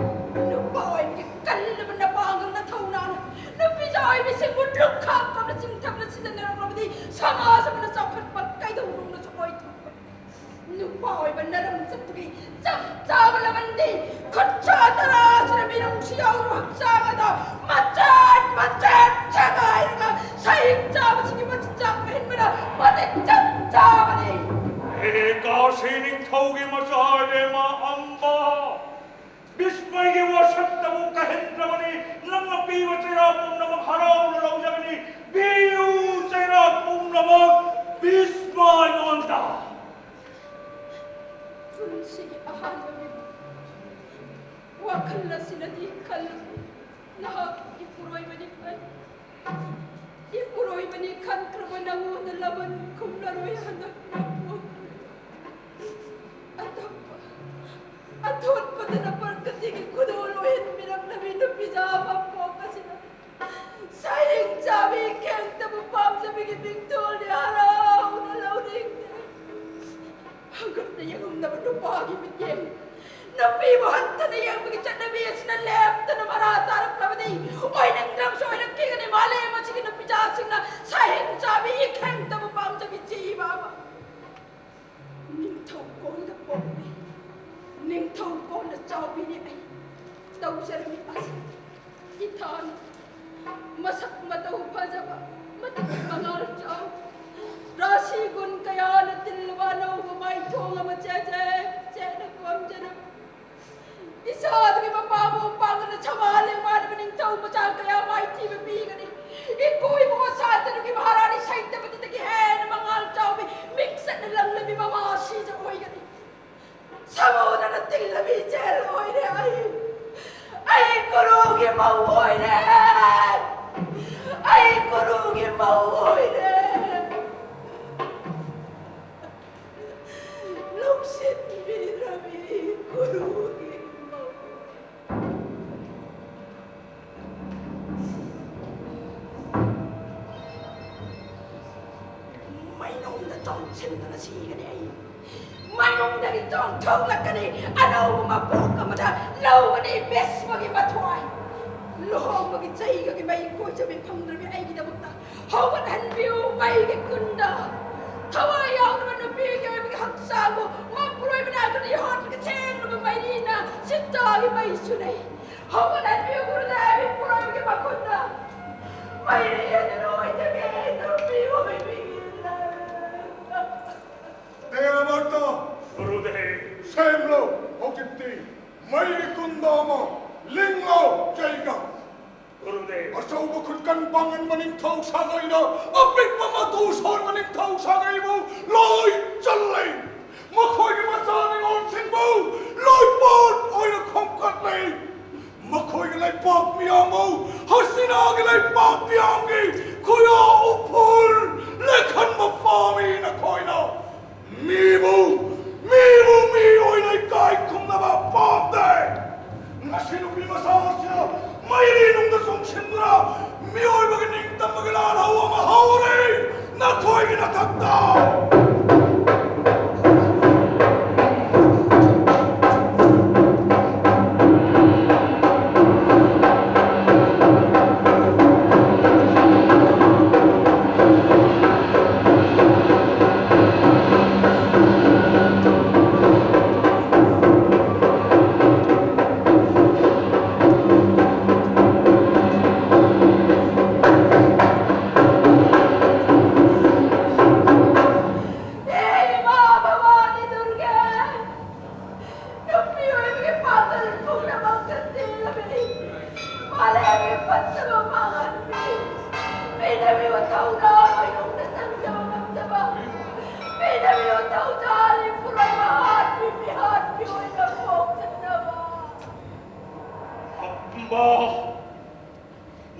ꯅꯨꯄꯥ ꯑꯣꯏꯕꯒꯤ ꯀꯜꯂꯕ ꯅꯄꯥꯡꯒꯜ ꯅꯊꯧꯅꯥꯅ ꯅꯨꯄꯤꯖꯥ ꯑꯣꯏꯕꯤꯁꯤꯡꯕꯨ ꯂꯨꯈꯥꯛ ꯀꯝꯅ ꯆꯤꯡꯊꯝꯅ ꯁꯤꯖꯤꯟꯅꯔꯛꯂꯕꯗꯤ ꯁꯃꯥꯖ ꯑꯃꯅ ꯆꯥꯎꯈꯠꯄ ꯀꯩꯗꯧꯅꯨꯡꯗꯁꯨ ꯑꯣꯏꯊꯣꯛꯄ ꯅꯨꯄꯥ ꯑꯣꯏꯕ ꯅꯔꯝ ꯆꯠꯄꯒꯤ ꯆꯞ ꯆꯥꯕ ꯂꯃꯟꯗꯤ ꯈꯨꯠꯁꯥ ꯇꯔꯥꯁꯤꯅ ꯃꯤꯅꯨꯡꯁꯤ ꯌꯥꯎꯔꯕ ꯍꯛꯆꯥꯡ ꯑꯗꯣ ꯃꯆꯦꯠ ꯃꯆꯦꯠ ꯁꯦꯒꯥꯏꯔꯒ ꯁꯍꯤꯡ ꯆꯥꯕꯁꯤꯡꯒꯤ ꯃꯆꯤꯟꯖꯥꯛ ꯑꯣꯏꯍꯟꯕꯅ ꯃꯇꯤꯛ ꯆꯞ ꯆꯥꯕꯅꯤ꯫ ꯍꯦ ꯀꯥꯁꯤ ꯅꯤꯡꯊꯧꯒꯤ ꯃꯆꯥ ꯏꯕꯦꯝꯃ ꯑꯝꯕ, ꯕꯤꯁꯃꯒꯤ ꯋꯥꯁꯛꯇꯕꯨ ꯀꯥꯏꯍꯟꯗ꯭ꯔꯕꯅꯤ꯫ ꯅꯪꯅ ꯄꯤꯕ ꯆꯩꯔꯥꯛ ꯄꯨꯝꯅꯃꯛ ꯍꯔꯥꯎꯅ ꯂꯧꯖꯒꯅꯤ꯫ ꯄꯤꯌꯨ ꯆꯩꯔꯥꯛ ꯄꯨꯝꯅꯃꯛ ꯕꯤꯁꯃ ꯑꯩꯉꯣꯟꯗ꯫ ꯄꯨꯟꯁꯤꯒꯤ ꯑꯍꯥꯟꯕ ꯃꯤꯀꯨꯞ꯫ ꯋꯥꯈꯜ ꯑꯁꯤꯅꯗꯤ ꯈꯜꯂꯨ, ꯅꯍꯥꯛ ꯏꯄꯨꯔꯣꯏꯕꯅꯤ ꯈꯟ-, ꯏꯄꯨꯔꯣꯏꯕꯅꯤ ꯈꯟꯈ꯭ꯔꯕ ꯅꯉꯣꯟꯗ ꯂꯃꯟ ꯈꯨꯝꯂꯔꯣꯏ ꯍꯟꯗꯛ ꯅꯄꯣꯛ꯫ ꯑꯇꯞꯄ, ꯑꯊꯣꯠꯄꯗꯅ ꯄ꯭ꯔꯀ꯭ꯔꯤꯇꯤꯒꯤ ꯈꯨꯗꯣꯜ ꯑꯣꯏꯍꯟꯕꯤꯔꯛꯂꯕꯤ ꯅꯨꯄꯤꯖꯥ ꯃꯄꯣꯛ ꯑꯁꯤꯅ ꯁꯩꯔꯦꯡ ꯆꯥꯕꯤ ꯈꯦꯡꯇꯕꯨ ꯄꯥꯝꯖꯕꯤꯒꯤ ꯃꯤꯡꯊꯣꯜꯗꯤ ꯍꯔꯥꯎꯅ ꯂꯧꯅꯤꯡꯗꯦ꯫ ꯍꯪꯒꯠꯅ ꯌꯦꯡꯉꯝꯗꯕ ꯅꯨꯄꯥꯒꯤ ꯃꯤꯠꯌꯦꯡ, ꯅꯨꯄꯤꯕꯨ ꯍꯟꯊꯅ ꯌꯦꯡꯕꯒꯤ ꯆꯠꯅꯕꯤ ꯑꯁꯤꯅ ꯂꯦꯞꯇꯅ ꯃꯔꯥ ꯇꯥꯔꯛꯂꯕꯗꯤ ꯑꯣꯏꯅꯤꯡꯗ꯭ꯔꯕꯁꯨ ꯑꯣꯏꯔꯛꯈꯤꯒꯅꯤ꯫ ꯃꯥꯂꯦꯝ ꯑꯁꯤꯒꯤ ꯅꯨꯄꯤꯖꯥꯁꯤꯡꯅ ꯁꯩꯔꯦꯡ ꯆꯥꯕꯤ ꯏꯈꯦꯡꯇꯕꯨ ꯄꯥꯝꯖꯕꯤ ꯖꯤꯕ ꯑꯃ꯫ ꯅꯤꯡꯊꯧ ꯀꯣꯟꯗ ꯄꯣꯛꯂꯤ, ꯅꯤꯡꯊꯧ ꯀꯣꯟꯗ ꯆꯥꯎꯕꯤꯅꯤ ꯑꯩ꯫ ꯇꯧꯖꯔꯝꯃꯤ ꯑꯁꯤ ꯏꯊꯥꯅ ꯃꯁꯛ ꯃꯇꯧ ꯐꯖꯕ, ꯃꯇꯤꯛ ꯃꯉꯥꯜ ꯆꯥꯎ, ꯔꯥꯁꯤ ꯒꯨꯟ ꯀꯌꯥꯅ ꯇꯤꯜꯂꯕ ꯑꯅꯧꯕ ꯃꯥꯏꯊꯣꯡ ꯑꯃ ꯆꯦꯖꯦ ꯆꯦꯅ ꯀꯣꯟꯖꯔꯝꯃꯤ꯫ ꯏꯆꯥꯗꯨꯒꯤ ꯃꯄꯥꯕꯨ ꯄꯥꯡꯒꯅ ꯁꯃꯥ ꯂꯦꯡꯃꯥꯟꯅꯕ ꯅꯤꯡꯊꯧ ꯃꯆꯥ ꯀꯌꯥ ꯃꯥꯏꯊꯤꯕ ꯄꯤꯒꯅꯤ꯫ ꯏꯀꯣ ꯏꯕꯨꯡꯉꯣ ꯁꯥꯟꯇꯅꯨꯒꯤ ꯃꯍꯥꯔꯥꯅꯤ ꯁꯩꯇꯕꯗꯨꯗꯒꯤ ꯍꯦꯟꯅ ꯃꯉꯥꯜ ꯆꯥꯎꯕꯤ ꯃꯤꯡꯆꯠꯅ ꯂꯪꯂꯕꯤ ꯃꯃꯥ ꯁꯤꯖ ꯑꯣꯏꯒꯅꯤ꯫ ꯁꯃꯨꯗ꯭ꯔꯅ ꯇꯤꯜꯂꯕꯤ ꯏꯆꯦꯜ ꯑꯣꯏꯔꯦ ꯑꯩ꯫ ꯑꯩ ꯒꯨꯔꯨꯒꯤ ꯃꯧ ꯑꯣꯏꯔꯦ꯫ ꯑꯩ ꯒꯨꯔꯨꯒꯤ ꯃꯧ ꯑꯣꯏꯔꯦ꯫ ꯂꯧꯁꯤꯟꯕꯤꯗ꯭ꯔꯕꯤ ꯒꯨꯔꯨꯒꯤ ꯃꯧ꯫ ꯁꯤꯒꯅꯤ ꯑꯩ꯫ ꯃꯅꯨꯡꯗꯒꯤ ꯆꯣꯡꯊꯣꯛꯂꯛꯀꯅꯤ꯫ ꯑꯅꯧꯕ ꯃꯄꯣꯛ ꯑꯃꯗ ꯂꯧꯒꯅꯤ ꯕꯤꯁ꯭ꯋꯒꯤ ꯃꯊ꯭ꯋꯥꯏ꯫ ꯂꯨꯍꯣꯡꯕꯒꯤ ꯆꯩꯒꯒꯤ ꯃꯩ ꯀꯣꯏꯆꯃꯤ ꯐꯪꯗ꯭ꯔꯕꯤ ꯑꯩꯒꯤꯗꯃꯛꯇ ꯍꯧꯒꯠꯍꯟꯕꯤꯌꯨ ꯃꯩꯒꯤ ꯀꯨꯟꯗ꯫ ꯊꯋꯥꯏ ꯌꯥꯎꯗꯕ ꯅꯨꯄꯤꯒꯤ ꯑꯣꯏꯕꯒꯤ ꯍꯛꯆꯥꯡꯕꯨ ꯃꯄꯨꯔꯣꯏꯕꯅ ꯑꯗꯨꯅ ꯌꯣꯠꯄꯒꯤ ꯁꯦꯡꯂꯕ ꯃꯩꯔꯤꯅ ꯆꯤꯇꯥꯒꯤ ꯃꯩ ꯆꯨꯅꯩ꯫ ꯍꯧꯒꯠꯍꯟꯕꯤꯌꯨ ꯒꯨꯔꯨꯗꯦꯕ ꯏꯄꯨꯔꯣꯏꯕꯒꯤ ꯃꯈꯨꯠꯇ꯫ ꯃꯩꯔꯤ ꯑꯗꯨ ꯂꯣꯏꯖꯒꯦ ꯅꯨꯄꯤ ꯑꯣꯏꯕꯤꯒꯤ ꯂꯥꯏꯔꯦꯝꯕꯤ꯫ ꯇꯦꯔꯥꯕꯔꯇ꯫ ꯒꯨꯔꯨꯗꯦꯕ꯫ ꯁꯦꯝꯂꯣ ꯍꯧꯖꯤꯛꯇꯤ꯫ ꯃꯩꯒꯤ ꯀꯨꯟꯗ ꯑꯃ ꯂꯤꯡꯂꯣ ꯆꯩꯒ꯫ ꯒꯨꯔꯨꯗꯦꯕ꯫ ꯑꯆꯧꯕ ꯈꯨꯠꯀꯟ ꯄꯥꯡꯒꯟꯕ ꯅꯤꯡꯊꯧ ꯁꯥꯒꯩꯅ ꯑꯄꯤꯛꯄ ꯃꯇꯨ ꯁꯣꯟꯕ ꯅꯤꯡꯊꯧ ꯁꯥꯒꯩꯕꯨ ꯂꯣꯏ ꯆꯜꯂꯦ꯫ ꯃꯈꯣꯏꯒꯤ ꯃꯆꯥ ꯅꯤꯉꯣꯜꯁꯤꯡꯕꯨ ꯂꯣꯏꯄꯣꯠ ꯑꯣꯏꯅ ꯈꯣꯝꯀꯠꯂꯦ꯫ ꯃꯈꯣꯏꯒꯤ ꯂꯩꯄꯥꯛ ꯃꯤꯌꯥꯝꯕꯨ ꯍꯁꯤꯅꯥꯒꯤ ꯂꯩꯄꯥꯛ ꯃꯤꯌꯥꯝꯒꯤ ꯈꯨꯌꯥ ꯎꯐꯨꯜ ꯂꯦꯛꯍꯟꯕ ꯄꯥꯝꯃꯤ ꯅꯈꯣꯏꯅ꯫ ꯃꯤꯕꯨ, ꯃꯤꯕꯨ ꯃꯤ ꯑꯣꯏꯅ ꯏꯀꯥꯏ ꯈꯨꯝꯅꯕ ꯄꯥꯝꯗꯦ꯫ ꯉꯁꯤ ꯅꯨꯄꯤ ꯃꯆꯥ ꯑꯁꯤꯅ ꯃꯩꯔꯤ ꯅꯨꯡꯗ ꯆꯣꯡꯁꯤꯟꯗꯨꯅ ꯃꯤꯑꯣꯏꯕꯒꯤ ꯅꯤꯡꯇꯝꯕꯒꯤ ꯂꯥꯜꯍꯧ ꯑꯃ ꯍꯧꯔꯦ ꯅꯈꯣꯏꯒꯤ ꯅꯊꯛꯇ꯫ ꯍꯦ ꯏꯃꯥ ꯚꯋꯥꯅꯤ ꯗꯨꯔꯒꯦ! ꯅꯨꯄꯤ ꯑꯣꯏꯕꯒꯤ ꯄꯥꯡꯒꯜ ꯄꯨꯝꯅꯃꯛꯇ ꯆꯦꯜꯂꯕꯅꯤ꯫ ꯃꯥꯂꯦꯝꯒꯤ ꯐꯠꯇꯕ ꯃꯥꯡꯍꯟꯕꯤ, ꯃꯤꯅ ꯃꯤꯕꯨ ꯊꯧꯅꯥ ꯑꯣꯏꯔꯣꯝꯗ ꯆꯪꯖꯕ ꯉꯝꯗꯕ, ꯃꯤꯅ ꯃꯤꯕꯨ ꯊꯧꯖꯥꯜꯂꯤ ꯄꯨꯔꯣꯏꯕ ꯍꯥꯠꯄꯤ ꯃꯤꯍꯥꯠꯄꯤ ꯑꯣꯏꯅ ꯄꯣꯛꯆꯅꯕ꯫ ꯑꯄꯨꯝꯕ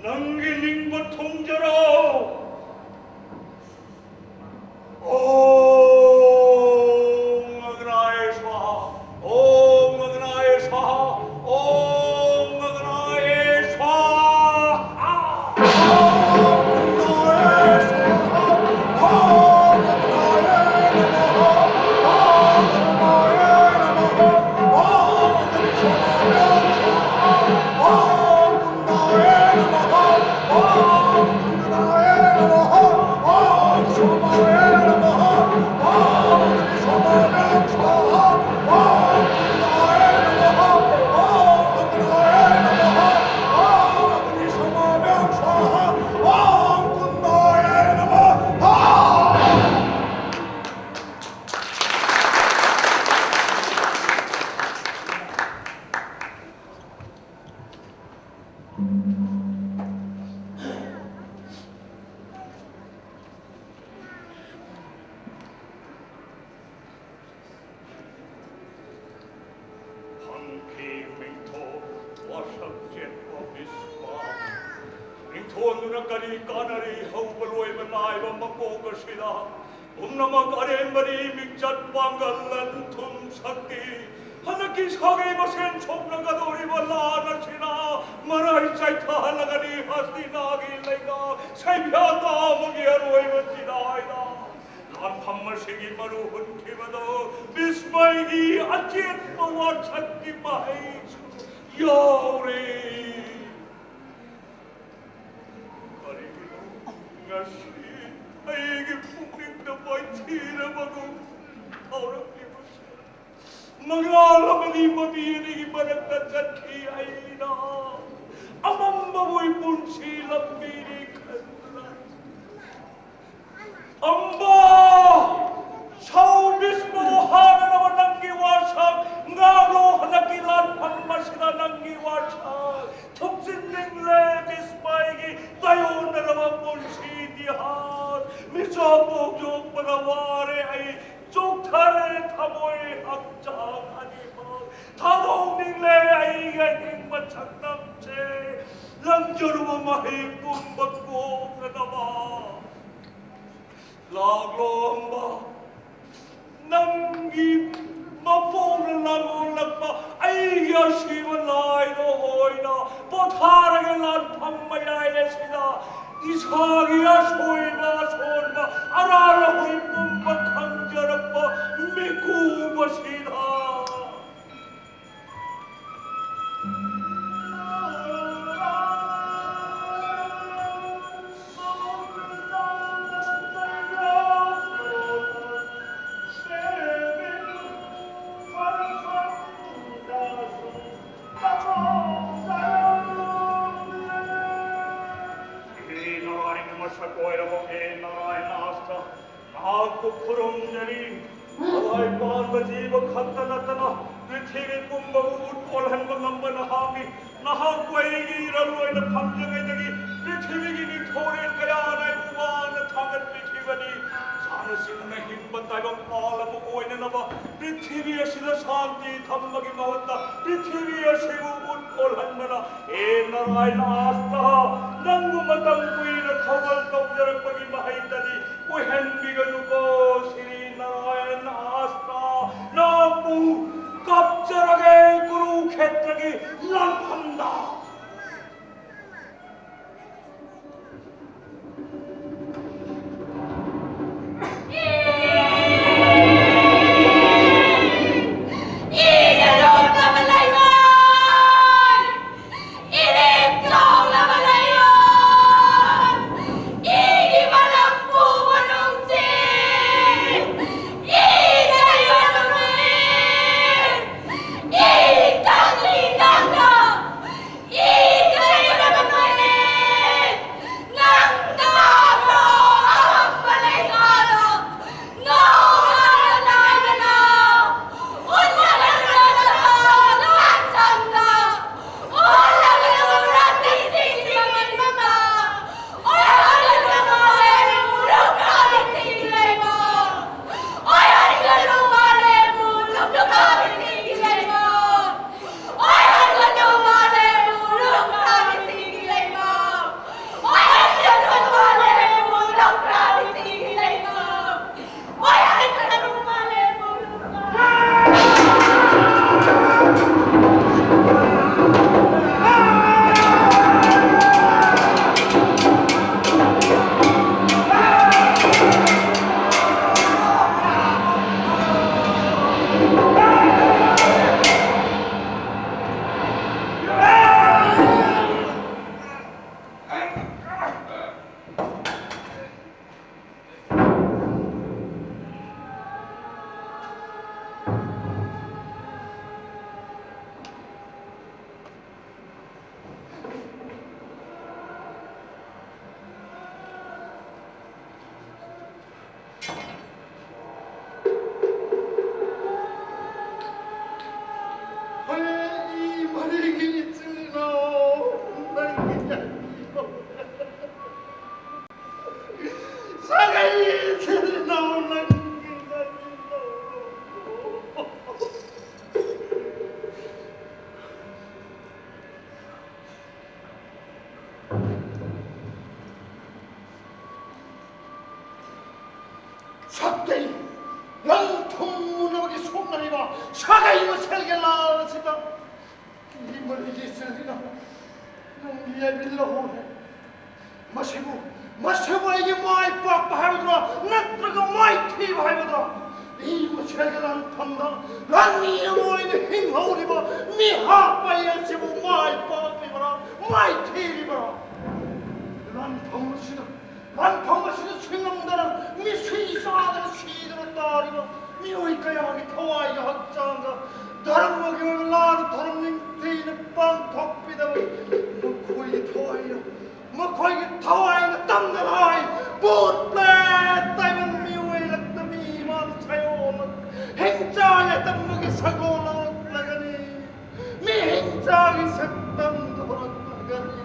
ꯅꯪꯒꯤ ꯅꯤꯡꯕ ꯊꯨꯡꯖꯔꯣ꯫ ॐ अग्नाय स्वाहा, ॐ अग्नाय स्वाहा, ॐ अग्नाय स्वाहा। ॐ अग्नाय स्वाहा, ॐ अग्नाय नमः। ꯀꯔꯤ ꯀꯥꯟꯅꯔꯤ ꯍꯧꯕ ꯂꯣꯏꯕ ꯅꯥꯏꯕ ꯃꯄꯣꯛ ꯑꯁꯤꯗ? ꯄꯨꯝꯅꯃꯛ ꯑꯔꯦꯝꯕꯅꯤ, ꯃꯤꯡꯆꯠ, ꯄꯥꯡꯒꯜ, ꯂꯟ ꯊꯨꯝ, ꯁꯛꯇꯤ꯫ ꯍꯟꯗꯛꯀꯤ ꯁꯥꯒꯩ ꯃꯁꯦꯟ ꯁꯣꯛꯅꯒꯗꯧꯔꯤꯕ ꯂꯥꯟ ꯑꯁꯤꯅ ꯃꯔꯥꯏ ꯆꯥꯏꯊꯍꯜꯂꯒꯅꯤ ꯍꯁꯇꯤꯅꯥꯒꯤ ꯂꯩꯉꯥꯛ ꯁꯩꯐ꯭ꯌꯥ ꯇꯥꯕꯒꯤ ꯑꯔꯣꯏꯕ ꯆꯤꯗꯥꯏꯗ꯫ ꯂꯥꯟꯐꯝ ꯑꯁꯤꯒꯤ ꯃꯔꯨ ꯍꯨꯟꯈꯤꯕꯗꯣ ꯕꯤꯁꯃꯩꯒꯤ ꯑꯆꯦꯠꯄ ꯋꯥꯁꯛꯀꯤ ꯃꯍꯩꯁꯨ ꯌꯥꯎꯔꯤ꯫ ꯀꯔꯤꯒꯤꯅꯣ ꯉꯁꯤ ꯑꯩꯒꯤ ꯄꯨꯛꯅꯤꯡꯗ ꯃꯥꯏꯊꯤꯔꯕꯒꯨꯝ ꯐꯥꯎꯔꯛꯂꯤꯕꯁꯦ? ꯃꯉꯥꯜ ꯑꯃꯗꯤ ꯃꯃꯤ ꯑꯅꯤꯒꯤ ꯃꯔꯛꯇ ꯆꯠꯈꯤ ꯑꯩꯅ꯫ ꯑꯃꯝꯕꯕꯨ ꯄꯨꯟꯁꯤ ꯂꯝꯕꯤꯅꯤ ꯈꯟꯗꯨꯅ꯫ ꯑꯝꯕ! ꯁꯧ ꯕꯤꯁꯅꯨ ꯍꯥꯟꯅꯅꯕ ꯅꯪꯒꯤ ꯋꯥꯁꯛ ꯉꯥꯡꯂꯣ, ꯍꯟꯗꯛꯀꯤ ꯂꯥꯟꯐꯝ ꯑꯁꯤꯗ ꯅꯪꯒꯤ ꯋꯥꯁꯛ ꯊꯨꯞꯆꯤꯟꯅꯤꯡꯂꯦ꯫ ꯕꯤꯁꯃꯩꯒꯤ ꯇꯥꯏꯑꯣꯟꯅꯔꯕ ꯄꯨꯟꯁꯤ ꯏꯇꯤꯍꯥꯁ꯫ ꯃꯤꯆꯥ ꯄꯣꯛ ꯌꯣꯛꯄꯗ ꯋꯥꯔꯦ ꯑꯩ, ꯆꯣꯛꯊꯔꯦ ꯊꯃꯣꯏ ꯍꯛꯆꯥꯡ ꯑꯅꯤꯃꯛ꯫ ꯊꯥꯗꯣꯛꯅꯤꯡꯂꯦ ꯑꯩꯒꯤ ꯑꯍꯤꯡꯕ ꯁꯛꯇꯝꯁꯦ, ꯂꯪꯖꯔꯨꯕ ꯃꯍꯩ ꯄꯨꯝꯕ ꯀꯣꯛꯅꯅꯕ꯫ ꯂꯥꯛꯂꯣ ꯑꯝꯕ, ꯅꯪꯒꯤ ꯃꯄꯣꯛꯅ ꯂꯥꯡꯑꯣꯜꯂꯛꯄ ꯑꯩꯒꯤ ꯑꯁꯤꯕ ꯂꯥꯏꯗꯣ ꯑꯣꯏꯅ ꯄꯣꯊꯥꯔꯒ ꯂꯥꯟꯐꯝ ꯃꯌꯥꯏ ꯑꯁꯤꯗ ꯏꯁꯥꯒꯤ ꯑꯁꯣꯏꯕ ꯑꯁꯣꯟꯕ ꯑꯔꯥꯟ ꯑꯍꯣꯏ ꯄꯨꯝꯕ ꯈꯪꯖꯔꯛꯄ ꯃꯤꯀꯨꯞ ꯑꯁꯤꯗ꯫ ꯃꯁꯛ ꯑꯣꯏꯔꯕ ꯍꯦ ꯅꯥꯔꯥꯌꯅ ꯑꯁꯇ ꯅꯍꯥꯛꯄꯨ ꯈꯨꯔꯨꯝꯖꯔꯤ꯫ ꯊꯋꯥꯏ ꯄꯥꯟꯕ ꯖꯤꯕ ꯈꯛꯇ ꯅꯠꯇꯅ ꯄ꯭ꯔꯤꯊꯤꯕꯤ ꯄꯨꯝꯕꯕꯨ ꯎꯠ ꯑꯣꯜꯍꯟꯕ ꯉꯝꯕ ꯅꯍꯥꯛꯅꯤ꯫ ꯅꯍꯥꯛꯄꯨ ꯑꯩꯒꯤ ꯏꯔꯜ ꯑꯣꯏꯅ ꯐꯪꯖꯉꯩꯗꯒꯤ ꯄ꯭ꯔꯤꯊꯤꯕꯤꯒꯤ ꯅꯤꯡꯊꯧꯔꯦꯜ ꯀꯌꯥꯅ ꯑꯩꯕꯨ ꯋꯥꯅ ꯊꯥꯒꯠꯄꯤꯈꯤꯕꯅꯤ꯫ ꯁꯥꯟꯅꯁꯤꯡꯅ ꯍꯤꯡꯕ ꯇꯥꯏꯕꯪ ꯄꯥꯜ ꯑꯃ ꯑꯣꯏꯅꯅꯕ ꯄ꯭ꯔꯤꯊꯤꯕꯤ ꯑꯁꯤꯗ ꯁꯥꯟꯇꯤ ꯊꯝꯕꯒꯤ ꯃꯍꯨꯠꯇ ꯄ꯭ꯔꯤꯊꯤꯕꯤ ꯑꯁꯤꯕꯨ ꯎꯠ ꯑꯣꯜꯍꯟꯕꯅ, ꯍꯦ ꯅꯥꯔꯥꯌꯅ ꯑꯥꯁꯇꯥ, ꯅꯪꯕꯨ ꯃꯇꯝ ꯀꯨꯏꯅ ꯊꯧꯒꯜ ꯇꯧꯖꯔꯛꯄꯒꯤ ꯃꯍꯩꯇꯗꯤ ꯑꯣꯏꯍꯟꯕꯤꯒꯅꯨꯀꯣ, ꯁ꯭ꯔꯤ ꯅꯥꯔꯥꯌꯅ ꯑꯥꯁꯇꯥ꯫ ꯅꯍꯥꯛꯄꯨ ꯀꯞꯆꯔꯒꯦ ꯀꯨꯔꯨꯈꯦꯇ꯭ꯔꯒꯤ ꯂꯥꯟꯐꯝꯗ꯫ ꯏꯅ ꯂꯣꯛꯂꯕ ꯂꯩꯉꯣꯏ! ꯏꯔꯦꯞ ꯆꯥꯎꯂꯕ ꯂꯩꯉꯣꯏ! ꯏꯒꯤ ꯃꯅꯝ ꯄꯨꯕ ꯅꯨꯡꯁꯤꯠ! ꯁꯥꯒꯩ ꯃꯁꯦꯜꯒꯤ ꯂꯥꯟ ꯑꯁꯤꯗ ꯃꯤ ꯃꯔꯤꯒꯤ ꯏꯆꯤꯜ ꯏꯅꯥꯎ ꯅꯪꯒꯤ ꯌꯥꯏꯕꯤꯜ ꯂꯧꯍꯧꯔꯦ꯫ ꯃꯁꯤꯕꯨ, ꯃꯁꯤꯕꯨ ꯑꯩꯒꯤ ꯃꯥꯏ ꯄꯥꯛꯄ ꯍꯥꯏꯒꯗ꯭ꯔꯥ, ꯅꯠꯇ꯭ꯔꯒ ꯃꯥꯏꯊꯤꯕ ꯍꯥꯏꯒꯗ꯭ꯔꯥ? ꯃꯤ ꯃꯁꯦꯜꯒꯤ ꯂꯥꯟꯐꯝꯗ ꯂꯥꯟꯃꯤ ꯑꯃ ꯑꯣꯏꯅ ꯍꯤꯡꯍꯧꯔꯤꯕ ꯃꯤꯍꯥꯠꯄ ꯑꯩ ꯑꯁꯤꯕꯨ ꯃꯥꯏ ꯄꯥꯛꯂꯤꯕ꯭ꯔꯥ, ꯃꯥꯏꯊꯤꯔꯤꯕ꯭ꯔꯥ? ꯂꯥꯟꯐꯝ ꯑꯁꯤꯗ, ꯂꯥꯟꯐꯝ ꯑꯁꯤꯗ ꯁꯤꯉꯝꯗꯅ, ꯃꯤꯁꯤ ꯆꯥꯗꯅ ꯁꯤꯗꯅ ꯇꯥꯔꯤꯕ ꯃꯤꯑꯣꯏ ꯀꯌꯥꯒꯤ ꯊꯋꯥꯏꯒ ꯍꯛꯆꯥꯡꯒ ꯙꯔꯃꯒꯤ ꯑꯣꯏꯕ ꯂꯥꯟ ꯊꯧꯔꯝ ꯅꯤꯡꯊꯤꯅ ꯄꯥꯡꯊꯣꯛꯄꯤꯗꯕ ꯃꯈꯣꯏꯒꯤ ꯊꯋꯥꯏꯅ, ꯃꯈꯣꯏꯒꯤ ꯊꯋꯥꯏꯅ ꯇꯝꯅ ꯂꯥꯏ ꯄꯣꯠ ꯄ꯭ꯂꯦꯠ ꯇꯥꯏꯕꯪ ꯃꯤꯑꯣꯏ ꯂꯛꯇ ꯃꯤ ꯏꯃꯥꯅ ꯁꯥꯏꯑꯣꯟ ꯍꯤꯡꯆꯥꯏ ꯑꯇꯝꯕꯒꯤ ꯁꯒꯣꯜ ꯂꯧꯔꯛꯂꯒꯅꯤ꯫ ꯃꯤ ꯍꯤꯡꯆꯥꯒꯤ ꯁꯛꯇꯝꯗ ꯍꯧꯔꯛꯂꯒꯅꯤ꯫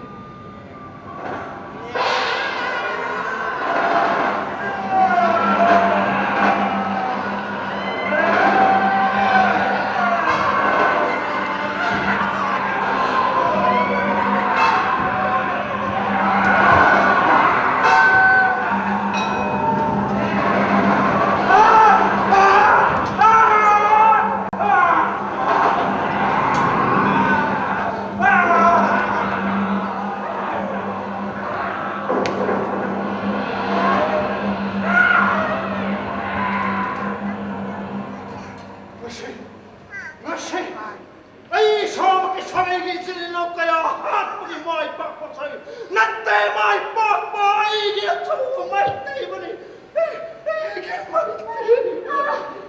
ꯉꯁꯤ, ꯉꯁꯤ ꯑꯩ ꯏꯁꯥꯃꯛ ꯏꯁꯥꯒꯤ ꯏꯆꯤꯜ ꯏꯅꯥꯎ ꯀꯌꯥ ꯍꯥꯠꯄꯒꯤ ꯃꯥꯏ ꯄꯥꯛꯄ ꯁꯥꯏ꯫ ꯅꯠꯇꯦ, ꯃꯥꯏ ꯄꯥꯛꯄ ꯑꯩꯒꯤ ꯑꯆꯧꯕ ꯃꯥꯏꯊꯤꯕꯅꯤ꯫ ꯑꯩꯒꯤ ꯃꯥꯏꯊꯤꯕ꯫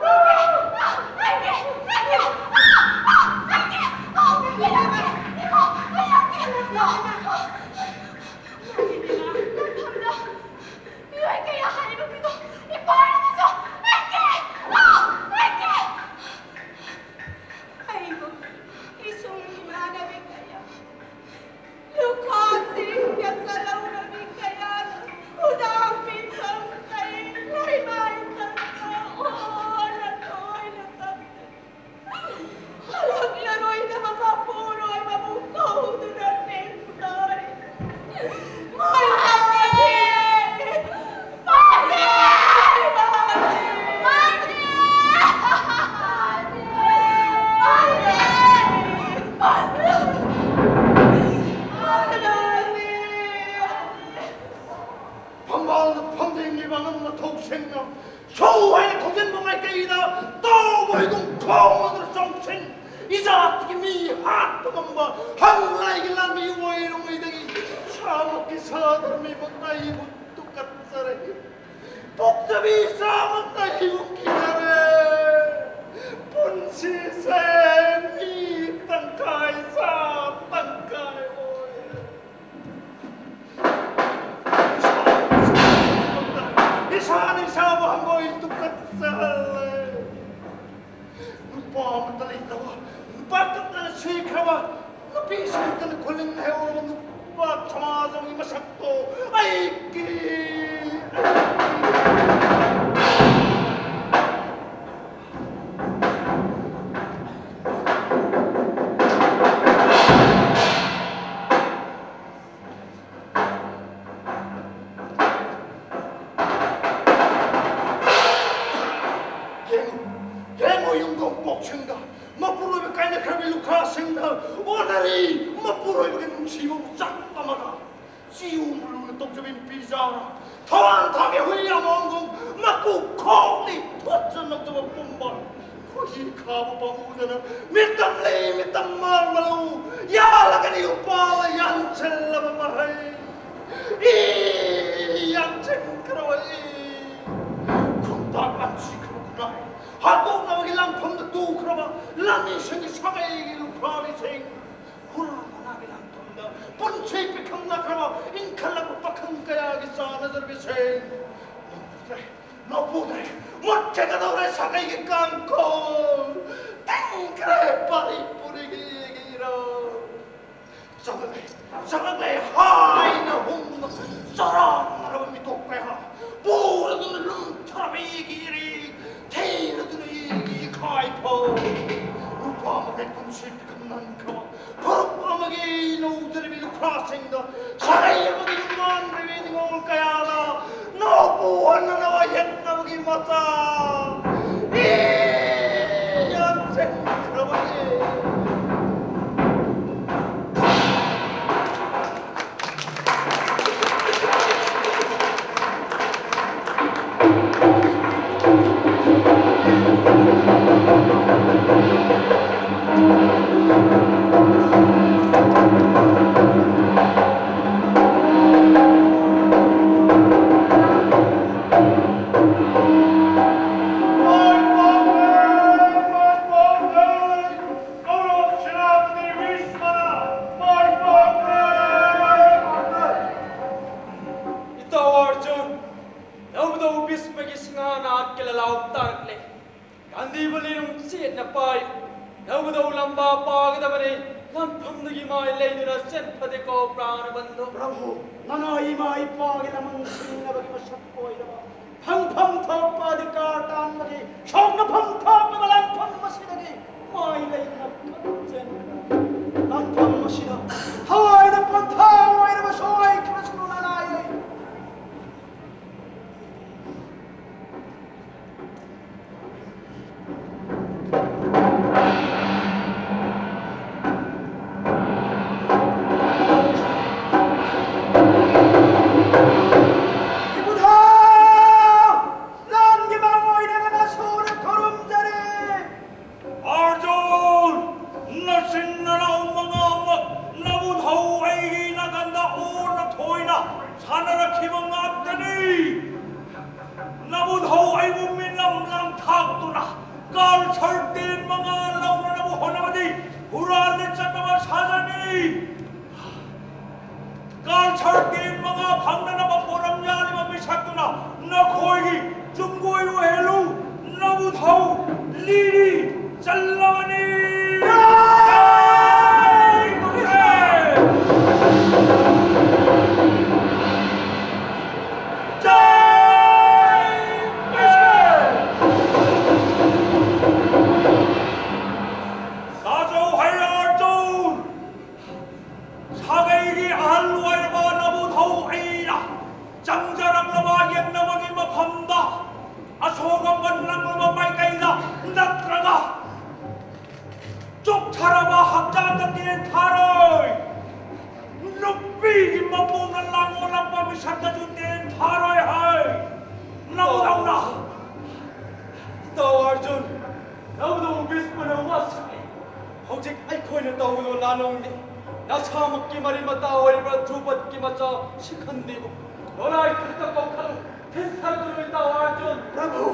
ꯃꯤꯑꯣꯏ ꯀꯌꯥ ꯍꯥꯠꯂꯤꯕ ꯃꯤꯗꯣ ꯏꯄꯥꯅ ꯃꯤꯁꯨ ꯑꯩꯒꯤ! ꯑꯥ! ꯑꯩꯒꯤ! ꯑꯩꯕꯨ ꯏꯁꯨꯡ ꯏꯃꯥꯟꯅꯕꯤ ꯀꯌꯥ, ꯂꯨꯈꯥꯁꯤꯡ ꯌꯥꯆꯠꯍꯧꯔꯕꯤ ꯀꯌꯥꯅ ꯍꯨꯗꯥꯡ ꯄꯤꯕ ꯍꯥꯠꯄ ꯉꯝꯕ ꯍꯪꯂꯥꯏꯒꯤ ꯂꯥꯟꯃꯤ ꯑꯣꯏꯔꯨꯉꯩꯗꯒꯤ ꯏꯁꯥꯃꯛꯀꯤ ꯁꯥꯗꯔꯃꯤꯃꯛꯅ ꯑꯩꯕꯨ ꯇꯨꯀꯠꯆꯔꯦ꯫ ꯄꯣꯛꯆꯕꯤ ꯏꯆꯥꯃꯛꯅ ꯑꯩꯕꯨ ꯀꯤꯖꯔꯦ꯫ ꯄꯨꯟꯁꯤꯁꯦ ꯃꯤ ꯇꯪꯈꯥꯏ ꯁꯥ ꯇꯪꯈꯥꯏ ꯑꯣꯏꯔꯦ꯫ ꯏꯁꯥꯅ ꯏꯁꯥꯕꯨ ꯍꯪꯒꯣꯏ ꯇꯨꯀꯠꯆꯍꯜꯂꯦ꯫ ꯅꯨꯄꯥ ꯑꯃꯠꯇ ꯂꯩꯇꯕ, ꯅꯨꯄꯥ ꯀꯞꯅ ꯁꯤꯈ꯭ꯔꯕ, ꯅꯨꯄꯤꯁꯤꯡꯇꯅ ꯈꯨꯂꯤꯡ ꯍꯩꯍꯧꯔꯕ ꯅꯨꯄꯥ ꯁꯃꯥꯖ ꯑꯃꯒꯤ ꯃꯁꯛꯇꯣ ꯑꯩ ꯀꯤ꯫ ꯌꯦꯡꯉꯨ, ꯌꯦꯡꯉꯨ, ꯌꯨꯝꯊꯣꯡ ꯄꯣꯛꯁꯤꯡꯗ ꯃꯄꯨꯔꯣꯏꯕ ꯀꯥꯏꯅꯈ꯭ꯔꯕꯤ ꯂꯨꯈ꯭ꯔꯥꯁꯤꯡꯗ ꯑꯣꯟꯅꯔꯤ꯫ ꯃꯄꯨꯔꯣꯏꯕꯒꯤ ꯅꯨꯡꯁꯤꯕꯕꯨ ꯆꯥꯛ ꯑꯃꯒ ꯆꯤꯌꯨ ꯃꯨꯂꯨꯅ ꯇꯧꯖꯕꯤ ꯅꯨꯄꯤꯖꯥꯅ ꯊꯋꯥꯟ ꯊꯥꯒꯤ ꯍꯨꯏ ꯑꯃꯣꯝꯒꯨꯝ ꯃꯀꯨ ꯈꯣꯛꯂꯤ ꯊꯣꯠꯆ ꯅꯧꯖꯕ ꯄꯨꯝꯕ ꯈꯣꯏꯍꯤ ꯈꯥꯕ ꯄꯥꯝꯃꯨꯗꯅ ꯃꯤꯇꯝ ꯂꯩ ꯃꯤꯇꯝ ꯃꯥꯡꯕ ꯂꯧ ꯌꯥꯜꯂꯒꯅꯤ ꯎꯄꯥꯜ ꯌꯥꯟꯁꯤꯜꯂꯕ ꯃꯍꯩ꯫ ꯏ ꯌꯥꯟꯁꯤꯟꯈ꯭ꯔꯕ ꯏ ꯈꯣꯡꯇꯥꯛ ꯂꯥꯟꯁꯤꯈ꯭ꯔꯕ ꯈꯨꯟꯅꯥꯏ ꯍꯥꯠꯇꯣꯛꯅꯕꯒꯤ ꯂꯥꯟꯐꯝꯗ ꯇꯨꯈ꯭ꯔꯕ ꯂꯥꯟꯃꯤꯁꯤꯡꯒꯤ ꯁꯥꯒꯩꯒꯤ ꯂꯨꯈ꯭ꯔꯥꯕꯤꯁꯤꯡ ꯍꯨꯔꯥꯟ ꯃꯅꯥꯒꯤ ꯂꯥꯟꯐꯝꯗ ꯄꯨꯟꯁꯤ ꯄꯤꯈꯝꯅꯈ꯭ꯔꯕ ꯏꯟꯈꯠꯂꯛꯄ ꯄꯥꯈꯪ ꯀꯌꯥꯒꯤ ꯆꯥꯅꯖꯔꯕꯤꯁꯤꯡ ꯅꯣꯛꯄꯨꯗ꯭ꯔꯦ, ꯅꯣꯛꯄꯨꯗ꯭ꯔꯦ, ꯃꯨꯠꯈꯤꯒꯗꯧꯔꯦ ꯁꯥꯒꯩꯒꯤ ꯀꯥꯡꯈꯣꯜ꯫ ꯇꯤꯡꯈ꯭ꯔꯦ ꯄꯥꯔꯤ ꯄꯨꯔꯤꯒꯤ ꯏꯔꯣꯜ꯫ ꯆꯪꯂꯛꯂꯦ, ꯆꯪꯂꯛꯂꯦ ꯍꯥꯏꯅ ꯍꯨꯝꯅ ꯆꯔꯥꯡꯅꯔꯕ ꯃꯤꯇꯣꯞ ꯀꯌꯥ ꯄꯨꯔꯗꯨꯅ ꯂꯨꯝꯊꯔꯕ ꯏꯒꯤ ꯏꯔꯤꯛ, ꯊꯤꯔꯗꯨꯅ ꯏꯒꯤ ꯏꯈꯥꯏꯐꯧ꯫ ꯅꯨꯄꯥ ꯃꯈꯩ ꯄꯨꯟꯁꯤ ꯄꯤꯈꯝꯅꯍꯟꯈ꯭ꯔꯕ ꯐꯨꯔꯨꯞ ꯑꯃꯒꯤ ꯅꯧꯖꯔꯤꯕꯤ ꯂꯨꯈ꯭ꯔꯥꯁꯤꯡꯗ ꯁꯥꯒꯩ ꯑꯃꯒꯤ ꯌꯨꯝꯕꯥꯟꯔꯤꯕꯤ ꯅꯤꯉꯣꯜ ꯀꯌꯥꯅ ꯅꯧꯕ ꯍꯣꯠꯅꯅꯕ ꯌꯦꯠꯅꯕꯒꯤ ꯃꯆꯥ ꯏ ꯌꯥꯟꯁꯤꯟꯈ꯭ꯔꯕꯅꯤ꯫ ꯑꯟꯗꯤꯕꯨꯂꯤ ꯅꯨꯡꯆꯦꯠꯅ ꯄꯥꯏ꯫ ꯅꯧꯕꯗꯧ ꯂꯝꯕꯥ ꯄꯥꯒꯗꯕꯅꯤ꯫ ꯂꯥꯟꯐꯝꯗꯒꯤ ꯃꯥꯏ ꯂꯩꯗꯨꯅ ꯆꯦꯟꯐꯗꯦꯀꯣ ꯄ꯭ꯔꯥꯅꯕꯟꯗꯣ꯫ ꯄ꯭ꯔꯚꯨ, ꯅꯅꯥꯏ ꯏꯃꯥ ꯏꯄꯥꯒꯤ ꯂꯃꯟ ꯁꯤꯡꯅꯕꯒꯤ ꯃꯁꯛ ꯑꯣꯏꯔꯕ, ꯐꯪꯐꯝ ꯊꯣꯛꯄ ꯑꯙꯤꯀꯥꯔ ꯇꯥꯟꯕꯒꯤ ꯁꯣꯛꯅꯐꯝ ꯊꯣꯛꯂꯕ ꯂꯥꯟꯐꯝ ꯑꯁꯤꯗꯒꯤ ꯃꯥꯏ ꯂꯩꯗꯨꯅ ꯈꯪꯆꯦꯟ꯫ ꯂꯥꯟꯐꯝ ꯑꯁꯤꯗ ꯊꯋꯥꯏꯗ ꯄꯣꯟꯊꯥ ꯑꯣꯏꯔꯕ ꯁꯣꯏꯈ꯭ꯔꯁꯅꯨ ꯅꯅꯥꯏ꯫ ꯏꯕꯨꯙꯧ! ꯂꯥꯟꯒꯤ ꯃꯔꯝ ꯑꯣꯏꯔꯒ ꯅꯁꯨꯅ ꯈꯨꯔꯨꯝꯖꯔꯤ꯫ ꯑꯔꯖꯨꯟ! ꯅꯆꯤꯟ ꯅꯅꯥꯎ ꯃꯉꯥꯃꯛ ꯅꯕꯨꯙꯧ ꯑꯩꯒꯤ ꯅꯥꯀꯟꯗ ꯑꯣꯟꯅ ꯊꯣꯏꯅ ꯁꯥꯟꯅꯔꯛꯈꯤꯕ ꯉꯥꯛꯇꯅꯤ꯫ ꯅꯕꯨꯙꯧ ꯑꯩꯕꯨ ꯃꯤꯅꯝ ꯂꯥꯡꯊꯥꯛꯇꯨꯅ ꯀꯥꯜꯁꯔ ꯇꯦꯟ ꯃꯉꯥ ꯂꯧꯅꯅꯕ ꯍꯣꯠꯅꯕꯗꯤ ꯍꯨꯔꯥꯟꯅ ꯆꯠꯅꯕ ꯁꯥꯖꯅꯤ꯫ ꯀꯥꯜꯁꯔ ꯇꯦꯟ ꯃꯉꯥ ꯐꯪꯅꯅꯕ ꯄꯣꯔꯝ ꯌꯥꯜꯂꯤꯕ ꯃꯤꯁꯛꯇꯨꯅ ꯅꯈꯣꯏꯒꯤ ꯆꯨꯝꯒꯣꯏ ꯑꯣꯏꯍꯜꯂꯨ꯫ ꯅꯕꯨꯙꯧ ꯂꯤꯔꯤ ꯆꯜꯂꯕꯅꯤ꯫ ꯖꯥꯏ ꯀ꯭ꯔꯤꯁꯅ! ꯖꯥꯏ ꯀ꯭ꯔꯤꯁꯅ! ꯇꯥꯖꯧ ꯍꯩ ꯑꯔꯖꯨꯟ! ꯁꯥꯒꯩꯒꯤ ꯑꯍꯜ ꯑꯣꯏꯔꯕ ꯅꯕꯨꯙꯧ ꯑꯩꯅ ꯆꯪꯖꯔꯛꯂꯕ ꯌꯦꯛꯅꯕꯒꯤ ꯃꯐꯝꯗ ꯑꯁꯣꯛ ꯑꯄꯟ ꯅꯪꯂꯕ ꯃꯥꯏꯀꯩꯗ ꯅꯠꯇ꯭ꯔꯒ ꯆꯣꯛꯊꯔꯕ ꯍꯛꯆꯥꯡꯗ ꯇꯦꯟꯊꯥꯔꯣꯏ꯫ ꯅꯨꯄꯤꯒꯤ ꯃꯄꯣꯛꯅ ꯂꯥꯡꯑꯣꯜꯂꯛꯄ ꯃꯤꯁꯛꯇꯁꯨ ꯇꯦꯟꯊꯥꯔꯣꯏ ꯍꯥꯏ꯫ ꯅꯕꯨꯙꯧꯅ ꯏꯇꯥꯎ ꯑꯔꯖꯨꯟ, ꯅꯕꯨꯙꯧ ꯚꯤꯁꯃꯅ ꯋꯥꯁꯛꯏ꯫ ꯍꯧꯖꯤꯛ ꯑꯩꯈꯣꯏꯅ ꯇꯧꯒꯗꯕ ꯂꯥꯟꯂꯣꯡꯅꯤ꯫ ꯅꯁꯥꯃꯛꯀꯤ ꯃꯔꯤ ꯃꯇꯥ ꯑꯣꯏꯔꯤꯕ ꯙ꯭ꯔꯨꯄꯗꯀꯤ ꯃꯆꯥ ꯁꯤꯈꯟꯗꯤꯕꯨ ꯂꯣꯂꯥꯏ ꯈꯛꯇ ꯀꯧꯈꯠꯂꯨ꯫ ꯊꯤꯟꯊꯗꯨꯅ ꯏꯇꯥꯎ ꯑꯔꯖꯨꯟ꯫ ꯄ꯭ꯔꯚꯨ!